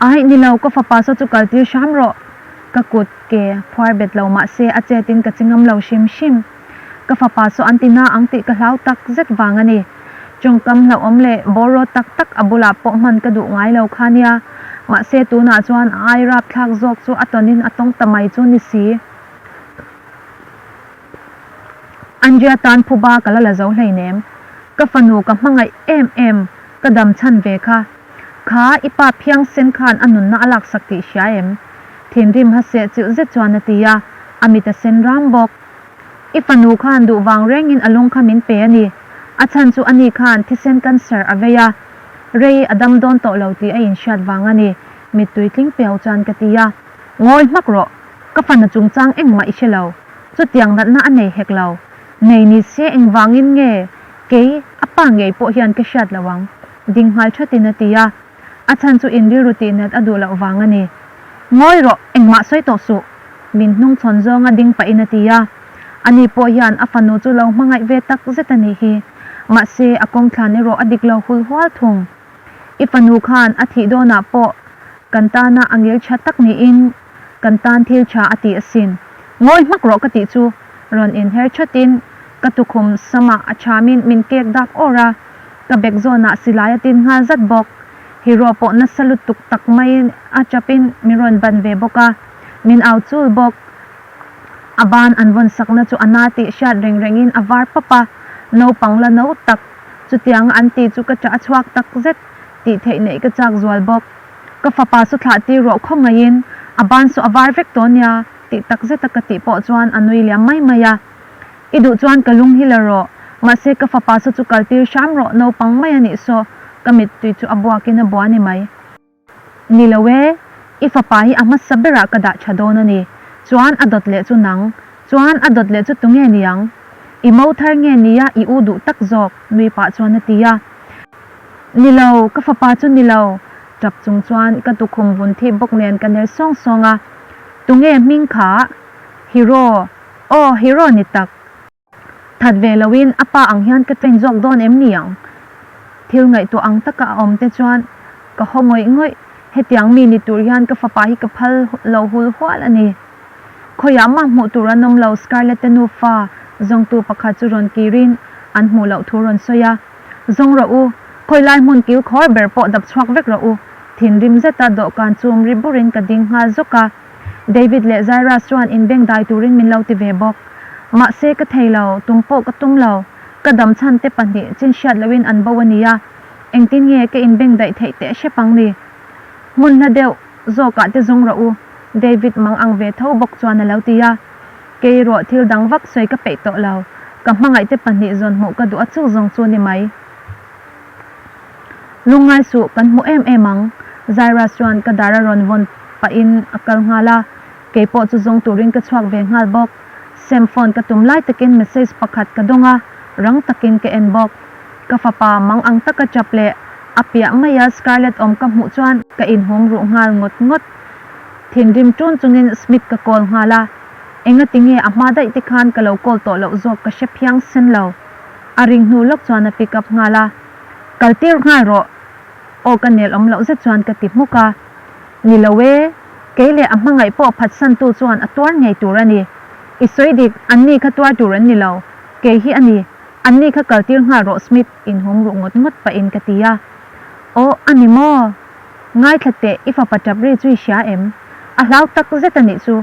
A: Aih, ni lo, ka fapa saw chu kal tir hram rawh. Ka kut ke phuar bet lo mah se a chetin ka chi ngam lo hrim hrim. Ka fapa saw an ti na ang tih ka hlau tak zet vang a ni. Tawngkam hlauhawm leh bawraw tak tak a bulah pawh hman ka duh ngai lo kha nia. Mahse tunah chuan a ai rapthlak zawk chu a tawnin a tawng ta mai chu ni si. Andrea tan phuba ka la la zo hleinem. Ka fanu ka hmangaih em em ka dam chhan ve kha. Kha i pa phiang sen khan a nunna a laksak tih hria em? Thinrim ha seh chilh zet chuan a ti a, a mit a sen ram bawk. I fanu khan duh vang rengin a lung kha min pe a ni. A chhan chu ani khan thisen cancer a vei a, rei a dam dawn tawh lo tih a inhriat vang a ni, mittui tling piau chuan ka ti a. Ngawi hmak rawh, ka fanu chungchang engmah i hre lo. Chutiang natna a nei hek lo. Nei ni se engvangin nge kei a pa ngei pawh hian ka hriat lo ang? Ding nghal thatin a ti a, a chhan chu in rilru tih nat a duh loh vang a ni. Ngawi rawh, engmah sawi tawh suh! Min hnung chhawn zawnga ding pahin a ti a. Ani pawh hian a fanu chu lo hmangaih ve tak zet a nih hi. Mahse, a kawng thlan erawh a dik lo hul hual thung. I fanu khan a thih dawnah pawh kan tana a ngil tha tak niin kan tan thil tha a ti asin. Ngawi hmak rawh ka tih chu rawn inher thatin ka tukhum samah a thamin min kek dak awr a. Ka bag zawnah silai a tin nghal zat bawk. Hero pawh nasa lutuk tak maiin a chapin min rawn ban ve bawk a, min au chul bawk. A ban an vawn sakna chu a na tih hriat reng rengin a var pap a, naupang la no tak. Chutianga an tih chu ka ṭah a chhuak tak zet tih theih neih ka chak zual bawk. Ka fapa su thlah tir rawh khaw ngaiin a ban su a var vek tawh nia tih tak zeta ka tih pawh chuan a nui liam mai mai a. I duh chuan ka lung hi la rawh, mahse ka fapa saw chu kal tir hram rawh naupang mai a nih saw, ka mittui chu a buakin a bua ni mai. Ni lo e, i fapa hi a hmasa berah ka dah tha dawn a ni, chuan a dawt leh chu nang, chuan a dawt leh chu tunge niang? I mo thar nge nia i u duh tak zawk? nui pah chuan a ti a. Ni lo, ka fapa chu ni lo, tap chung chuan ka tukhum vun thip bawk nen ka ner sawng sawng a. Tunge hming kha? Hero. Aw, Hero ni tak. That ve loin a pa ang hian ka train zawk dawn em ni ang? Thil ngaihtuah ang taka a awm te chuan ka haw ngawih ngawih. Hetiang mi ni tur hian ka fapa hi ka phal lo hul hual a ni. Khawiah mah hmuh tur an awm lo Scarlett te nufa zawngtu pakhat chu rawn kirin an hmuh loh thu rawn sawi a. Zawng rawh u, khawi lai hmun kil khawr ber pawh dap chhuak vek rawh u. Thinrim zeta dawhkan chum ri burin ka ding nghal zawk a. David leh Zairus chuan inbeng dai turin min lo ti ve bawk. Mahse ka thei lo, tum pawh ka tum lo. Ka dam chhan te pahnih chin hriat lohin an bo a nia. Engtin nge ka inbeng daih theih teh hrep ang ni? Hmun hla deuh zawkah te zawng rawh u, David mang ang ve tho bawk chuan a lo ti a. Kei erawh thil dang vak sawi ka peih tawh lo. Ka hmangaih te pahnih zawn hmuh ka duh a chu zawng chu ni mai. Lungngai suh, kan hmu em em ang. Zairus chuan ka dar a rawn vawn pahin a kal nghal a, kei pawh chu zawng turin ka chhuak ve nghal bawk. Sam phone ka tum lai takin message pakhat ka dawng a, rang takin ka en bawk. Ka fapa mang ang taka chap leh a piah maia Scarlett awm ka hmuh chuan ka inhum ruh nghal ngawt ngawt. Thinrim ṭun chungin Smith ka call nghal a, engatinge a hma daih te khan ka lo call tawh loh zawk ka hre phiang sen lo. A ring hnu lawk chuan a pick up nghal a, Kal tir nghal rawh. Aw ka nel awm loh zet chuan ka ti hmuk a. Ni lo e, kei leh a hmangaih pawh phatsantu chuan a tuar ngei tur a ni. I sawi dik, anni kha tuar tur an ni lo. Kei hi a ni, anni kha kal tir nghal rawh Smith inhum ruh ngawt ngawt pahin ka ti a. Aw, a ni maw? Ngaithla teh, i fapa tap ri chu i hria em? A hlau tak zet a nih chu.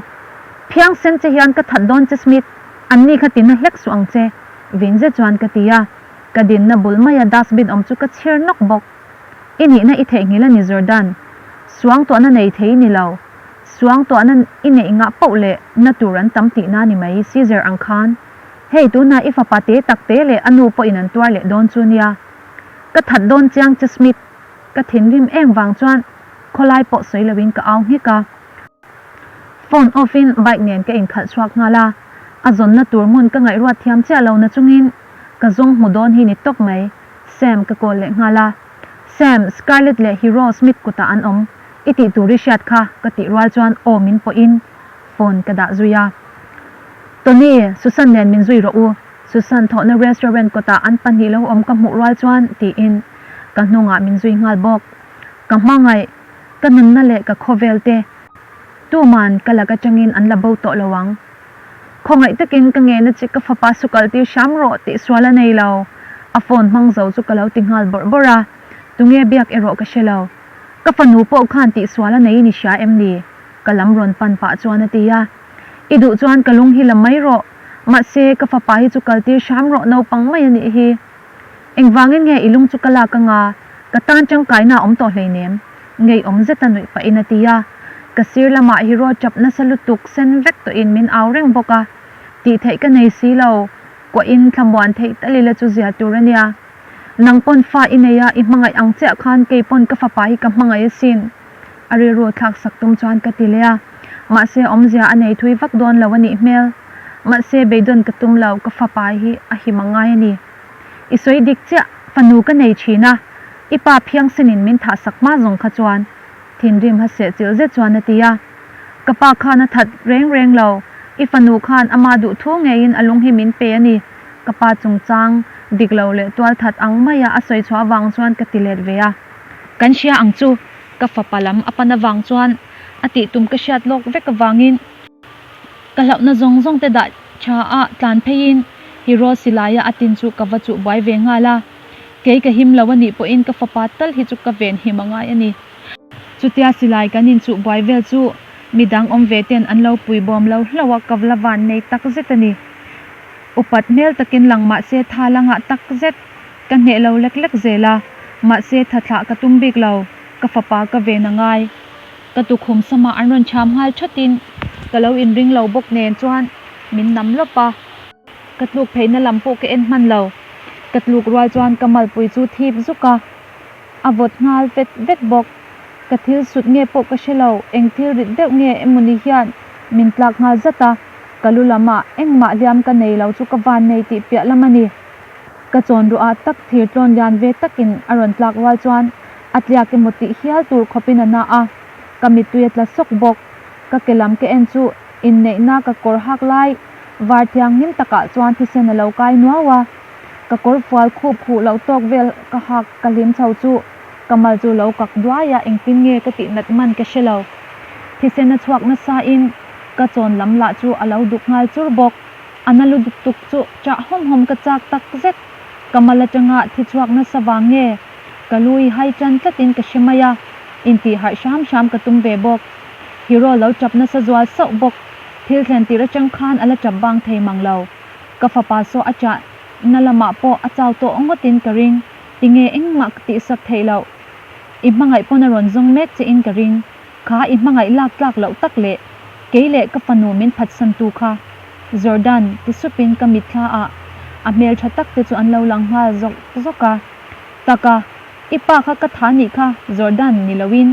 A: Phiang sen che hian ka that dawn che Smith, anni kha tina hlek suh ang che. Vin zet chuan ka ti a, ka dinna bul maia dustbin awm chu ka chhir nawk bawk. I nihna i theihnghilh a ni Jordan. Suangtuahna nei thei i ni lo. Suangtuahna i neih ngah poh leh na tur an tam tihna ni mai Caesar ang khan. Hei tunah i fapa te tak te leh a nu pawhin an tuar leh dawn chu nia. Ka that dawn chiang che Smith. Ka thinrim em vang chuan khawlai pawh sawi loin ka au nghek a. Phone off in bike nen ka inkhalh chhuak nghal a, a zawnna tur hmun ka ngaihruat thiam chiah lo na chungin ka zawng hmu dawn hi ni tawp mai, Sam ka call leh nghal a. Sam, Scarlett leh Hero Smith kutah an awm, i tih tur i hriat kha ka tih rual chuan aw min pawhin phone ka dah zui a. Tony, Susan nen min zui rawh u, Susan thawhna restaurant kawtah an pahnih lo awm ka hmuh rual chuan tiin ka hnungah min zui nghal bawk. Ka hmangaih. Ka nunna leh ka khawvel te tuman ka lak atangin an la bo tawh lo ang. Khawngaih takin ka ngena che ka fapa su kal tir hram rawh tih sual a nei lo. A phone hmang zo chu ka lo ti nghal bawrh bawrh a, tunge biak erawh ka hre lo. Ka fanu pawh khan tih sual a nei ni hria em ni? Ka lam rawn pan pah chuan a ti a. I duh chuan ka lung hi la mai rawh. Mahse ka fapa hi chu kal tir hram rawh naupang mai a nih hi. Engvangin nge i lung chu ka lak anga ka tan tangkaina a awm tawh hleinem? Ngeiawm zeta nuih pahin a ti a. Ka sir lamah hero chap nasa lutuk sen vek tawhin min au reng bawk a. Tih theih ka nei si lo, kuahin thlamuan theih tal ila chu zia tur a nia. Nang pawn fa i nei a, i hmangaih ang chiah khan kei pawn ka fapa hi ka hmangaih asin. A rilru thlak sak tum chuan ka ti leh a. Mahse awmzia a nei thui vak dawn lo a nih hmel. Mahse beidawn ka tum lo, ka fapa hi a him a ngai a ni. I sawi dik chiah, fanu ka nei thin a, i pa phiangsenin min thah sak hma zawng kha chuan thinrim ha seh chilh zet chuan a ti a. Ka pa khan a that reng reng lo, i fanu khan ama duh thu ngeiin a lung hi min pe a ni, ka pa chungchang dik lo leh tual that ang maia a sawi chhuah avang chuan ka ti let ve a. Kan hria ang chu, ka fapa lam a pan avang chuan a tih tum ka hriat lawk vek avangin Ka hlauhna zawng zawng te dah tha a tlan pheiin Hero silaia a tin chu ka va chuh buai ve nghal a, kei ka him lo a nih pawhin ka fapa tal hi chu ka ven him a ngai a ni. Chutia silai kan inchuh buai vel chu midang awm ve ten an lo pui bawm lo hlauh a, ka la van nei tak zet a ni. Upat hmel takin lang mahse tha la ngah tak zet ka hneh lo lek lek zel a, mahse tha thlah ka tum bik lo, ka fapa ka ven a ngai. Ka tukhum samah an rawn cham nghal thatin ka lo inring lo bawk nen chuan min nam lawp a. Ka tluk pheihna lam pawh ka en hman lo. Ka tluk rual chuan ka malpui chu thip zuk a, a vawt nghal vet vet bawk. Ka thil sut nge pawh ka hre lo, eng thil rit deuh nge emawni hian min tlak nghal zat a, ka lu lamah engmah hliam ka nei lo chu ka van nei tih piah lam a ni. Ka chawn ruah tak thir tlawn lian ve takin a rawn tlak rual chuan a tliak emaw tih hial tur khawpin a na a, ka mittui a tla sawk bawk. Ka ke lam ka en chu inneihna ka kawr hak lai var thianghlim takah chuan thisen a lo kai nuau a, ka kawr fual khup huh loh tawk vel ka hak ka hlim chho chu ka mal chu lo kak duai a, engtin nge ka tih nat man ka hre lo. Thisen a chhuak nasa in ka chawn lam lah chu a lo duk nghal chur bawk. A na lutuk chu chah hawm hawm ka chak tak zet. Ka mal atanga thi chhuak nasa vang nge ka lui hai tan tlatin ka hre mai a, intih harh hram hram ka tum ve bawk. Hero lo tap nasa zual sauh bawk. Thil thlen tir atang khan a la tap bang thei mang lo. Ka fapa saw a chah na lamah pawh a chau tawh ngawtin ka ring. Tinge engmah ka tihsak theih loh. I hmangaih pawn a rawn zawng mek che in ka ring. Kha i hmangaih lak tlak loh tak leh kei leh ka fanu min phatsan tu kha. Jordan ti supin ka mitthla ah a hmel tha tak te chu an lo lang nghal zawk zawk a. Taka, i pa kha ka tha nih kha Jordan ni loin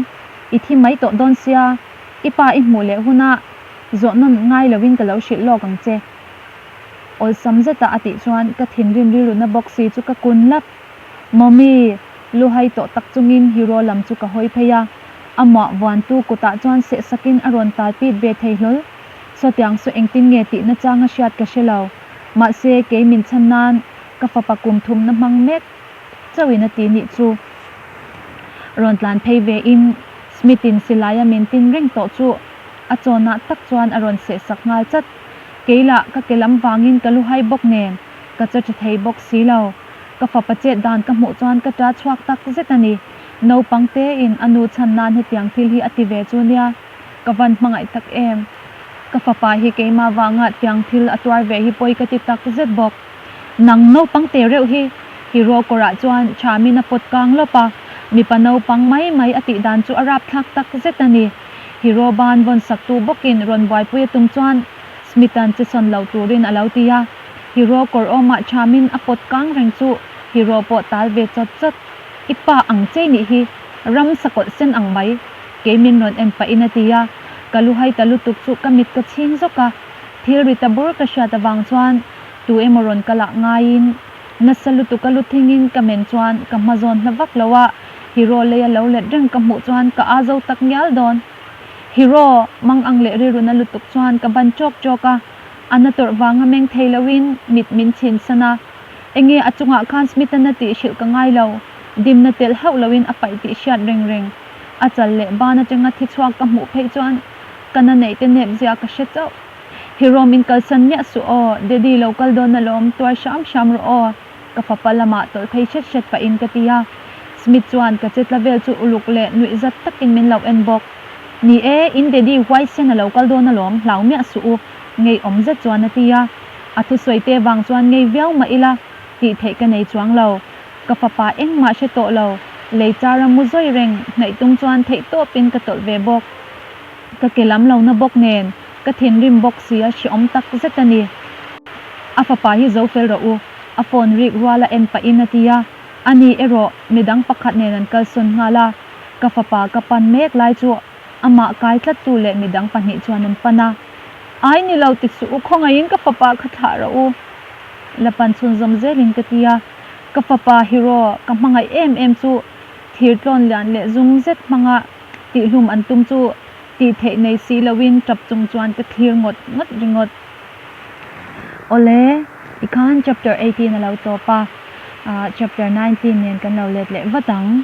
A: i thi mai tawh dawn sia, i pa i hmuh leh hunah zawh nawn ngai loin ka lo hrilh lawk ang che. Awlsam zeta a tih chuan ka thinrim rilruna bawk si chu ka kun lap. Mommy! Luhai tawh tak chungin Hero lam chu ka hawi phei a, amah vuantu kutah chuan sehsakin a rawn tal pit ve thei hlawl. Sawtiang chu engtin nge tih nachang a hriat ka hre lo. Mahse, kei min chhan nan ka fapa kum thumna hmang mek chauhin a ti nih chu. Rawn tlan phei ve in Smith-in silaia min tin reng tawh chu a chawnah tak chuan a rawn sehsak nghal chat. Kei lah ka ke lam vangin ka luhai bawk nen ka che tha thei bawk si lo. Ka fapa chet dan ka hmuh chuan ka ta chhuak tak zet a ni. Naupang tein a nu chhan nan hetiang thil hi a ti ve chu nia. Ka van hmangaih tak em. Ka fapa hi keimah vanga tiang thil a tuar ve hi pawi ka ti tak zet bawk. Nang naupang te reuh hi Hero kawrah chuan Chamin a pawt kang lawp a, mipa naupang mai mai a tih dan chu a rapthlak tak zet a ni. Hero ban vawn saktu bawkin rawn buaipui a tum chuan Smith-a'n che sawn lo turin a lo ti a. Hero kawr awmah Chamin a pawt kang reng chu Hero pawh tal ve chawt chawt. I pa ang chei nih hi ram sakawlh sen ang mai. Kei min rawn en pahin a ti a, ka luhai ta lutuk chu ka mit ka chhing zawk a, thil ri ta bur ka hriat avang chuan tu emaw rawn kal ah ngaiin nasa lutuk a lu thingin ka men chuan ka hma zawn hla vak lo a, Hero lei a lo let reng ka hmuh chuan ka aa zo tak ngial dawn. Hero mang ang leh rilruna lutuk chuan ka ban chawk chawk a, a na tawrh vanga meng thei loin mit min chhin san a, enge a chungah khan Smith-a na tih hrilh ka ngai lo, dimna telh hauh loin a paih tih hriat reng reng. A chal leh ban atanga thi chhuak ka hmuh phei chuan ka na neih te nep zia ka hre chauh. Hero min kalsan miah suh aw, Daddy lo kal dawn alawm, tuar hram hram rawh aw, ka fapa lamah tawlh phei hret hret pahin ka ti a. Smith chuan ka che tla vel chu uluk leh nuih zat takin min lo en bawk. Ni e, in Daddy huaisen a lo kal dawn alawm, hlau miah suh u, ngeiawm zet chuan a ti a. A thusawi te vang chuan ngei viau mah ila tih theih ka nei chuang lo. Ka fapa engmah hre tawh lo, lei char a mu zawi reng, hnaih tum chuan theih tawpin ka tawlh ve bawk. Ka ke lam lo na bawk nen, ka thinrim bawk si a hreawm tak zet a ni. A fapa hi zo fel rawh u, a phone rik rual a en pahin a ti a, ani erawh midang pakhat nen an kalsawn nghal a, ka fapa ka pan mek lai chu amah kai tlattu leh midang pahnih chuan an pan a. Ai ni lo ti suh u, khawngaihin ka fapa kha thlah rawh u, la pan chhunzawm zelin ka ti a. Ka fapa Hero ka hmangaih em em chu thir tlawn lian leh zum zet hmanga tihhlum an tum chu tih theih nei si loin tap chung chuan ka thlir ngawt ngawt ringawt. Awle, tikhan chapter 18 a lo tawp a, chapter 19 nen kan lo let leh vat ang.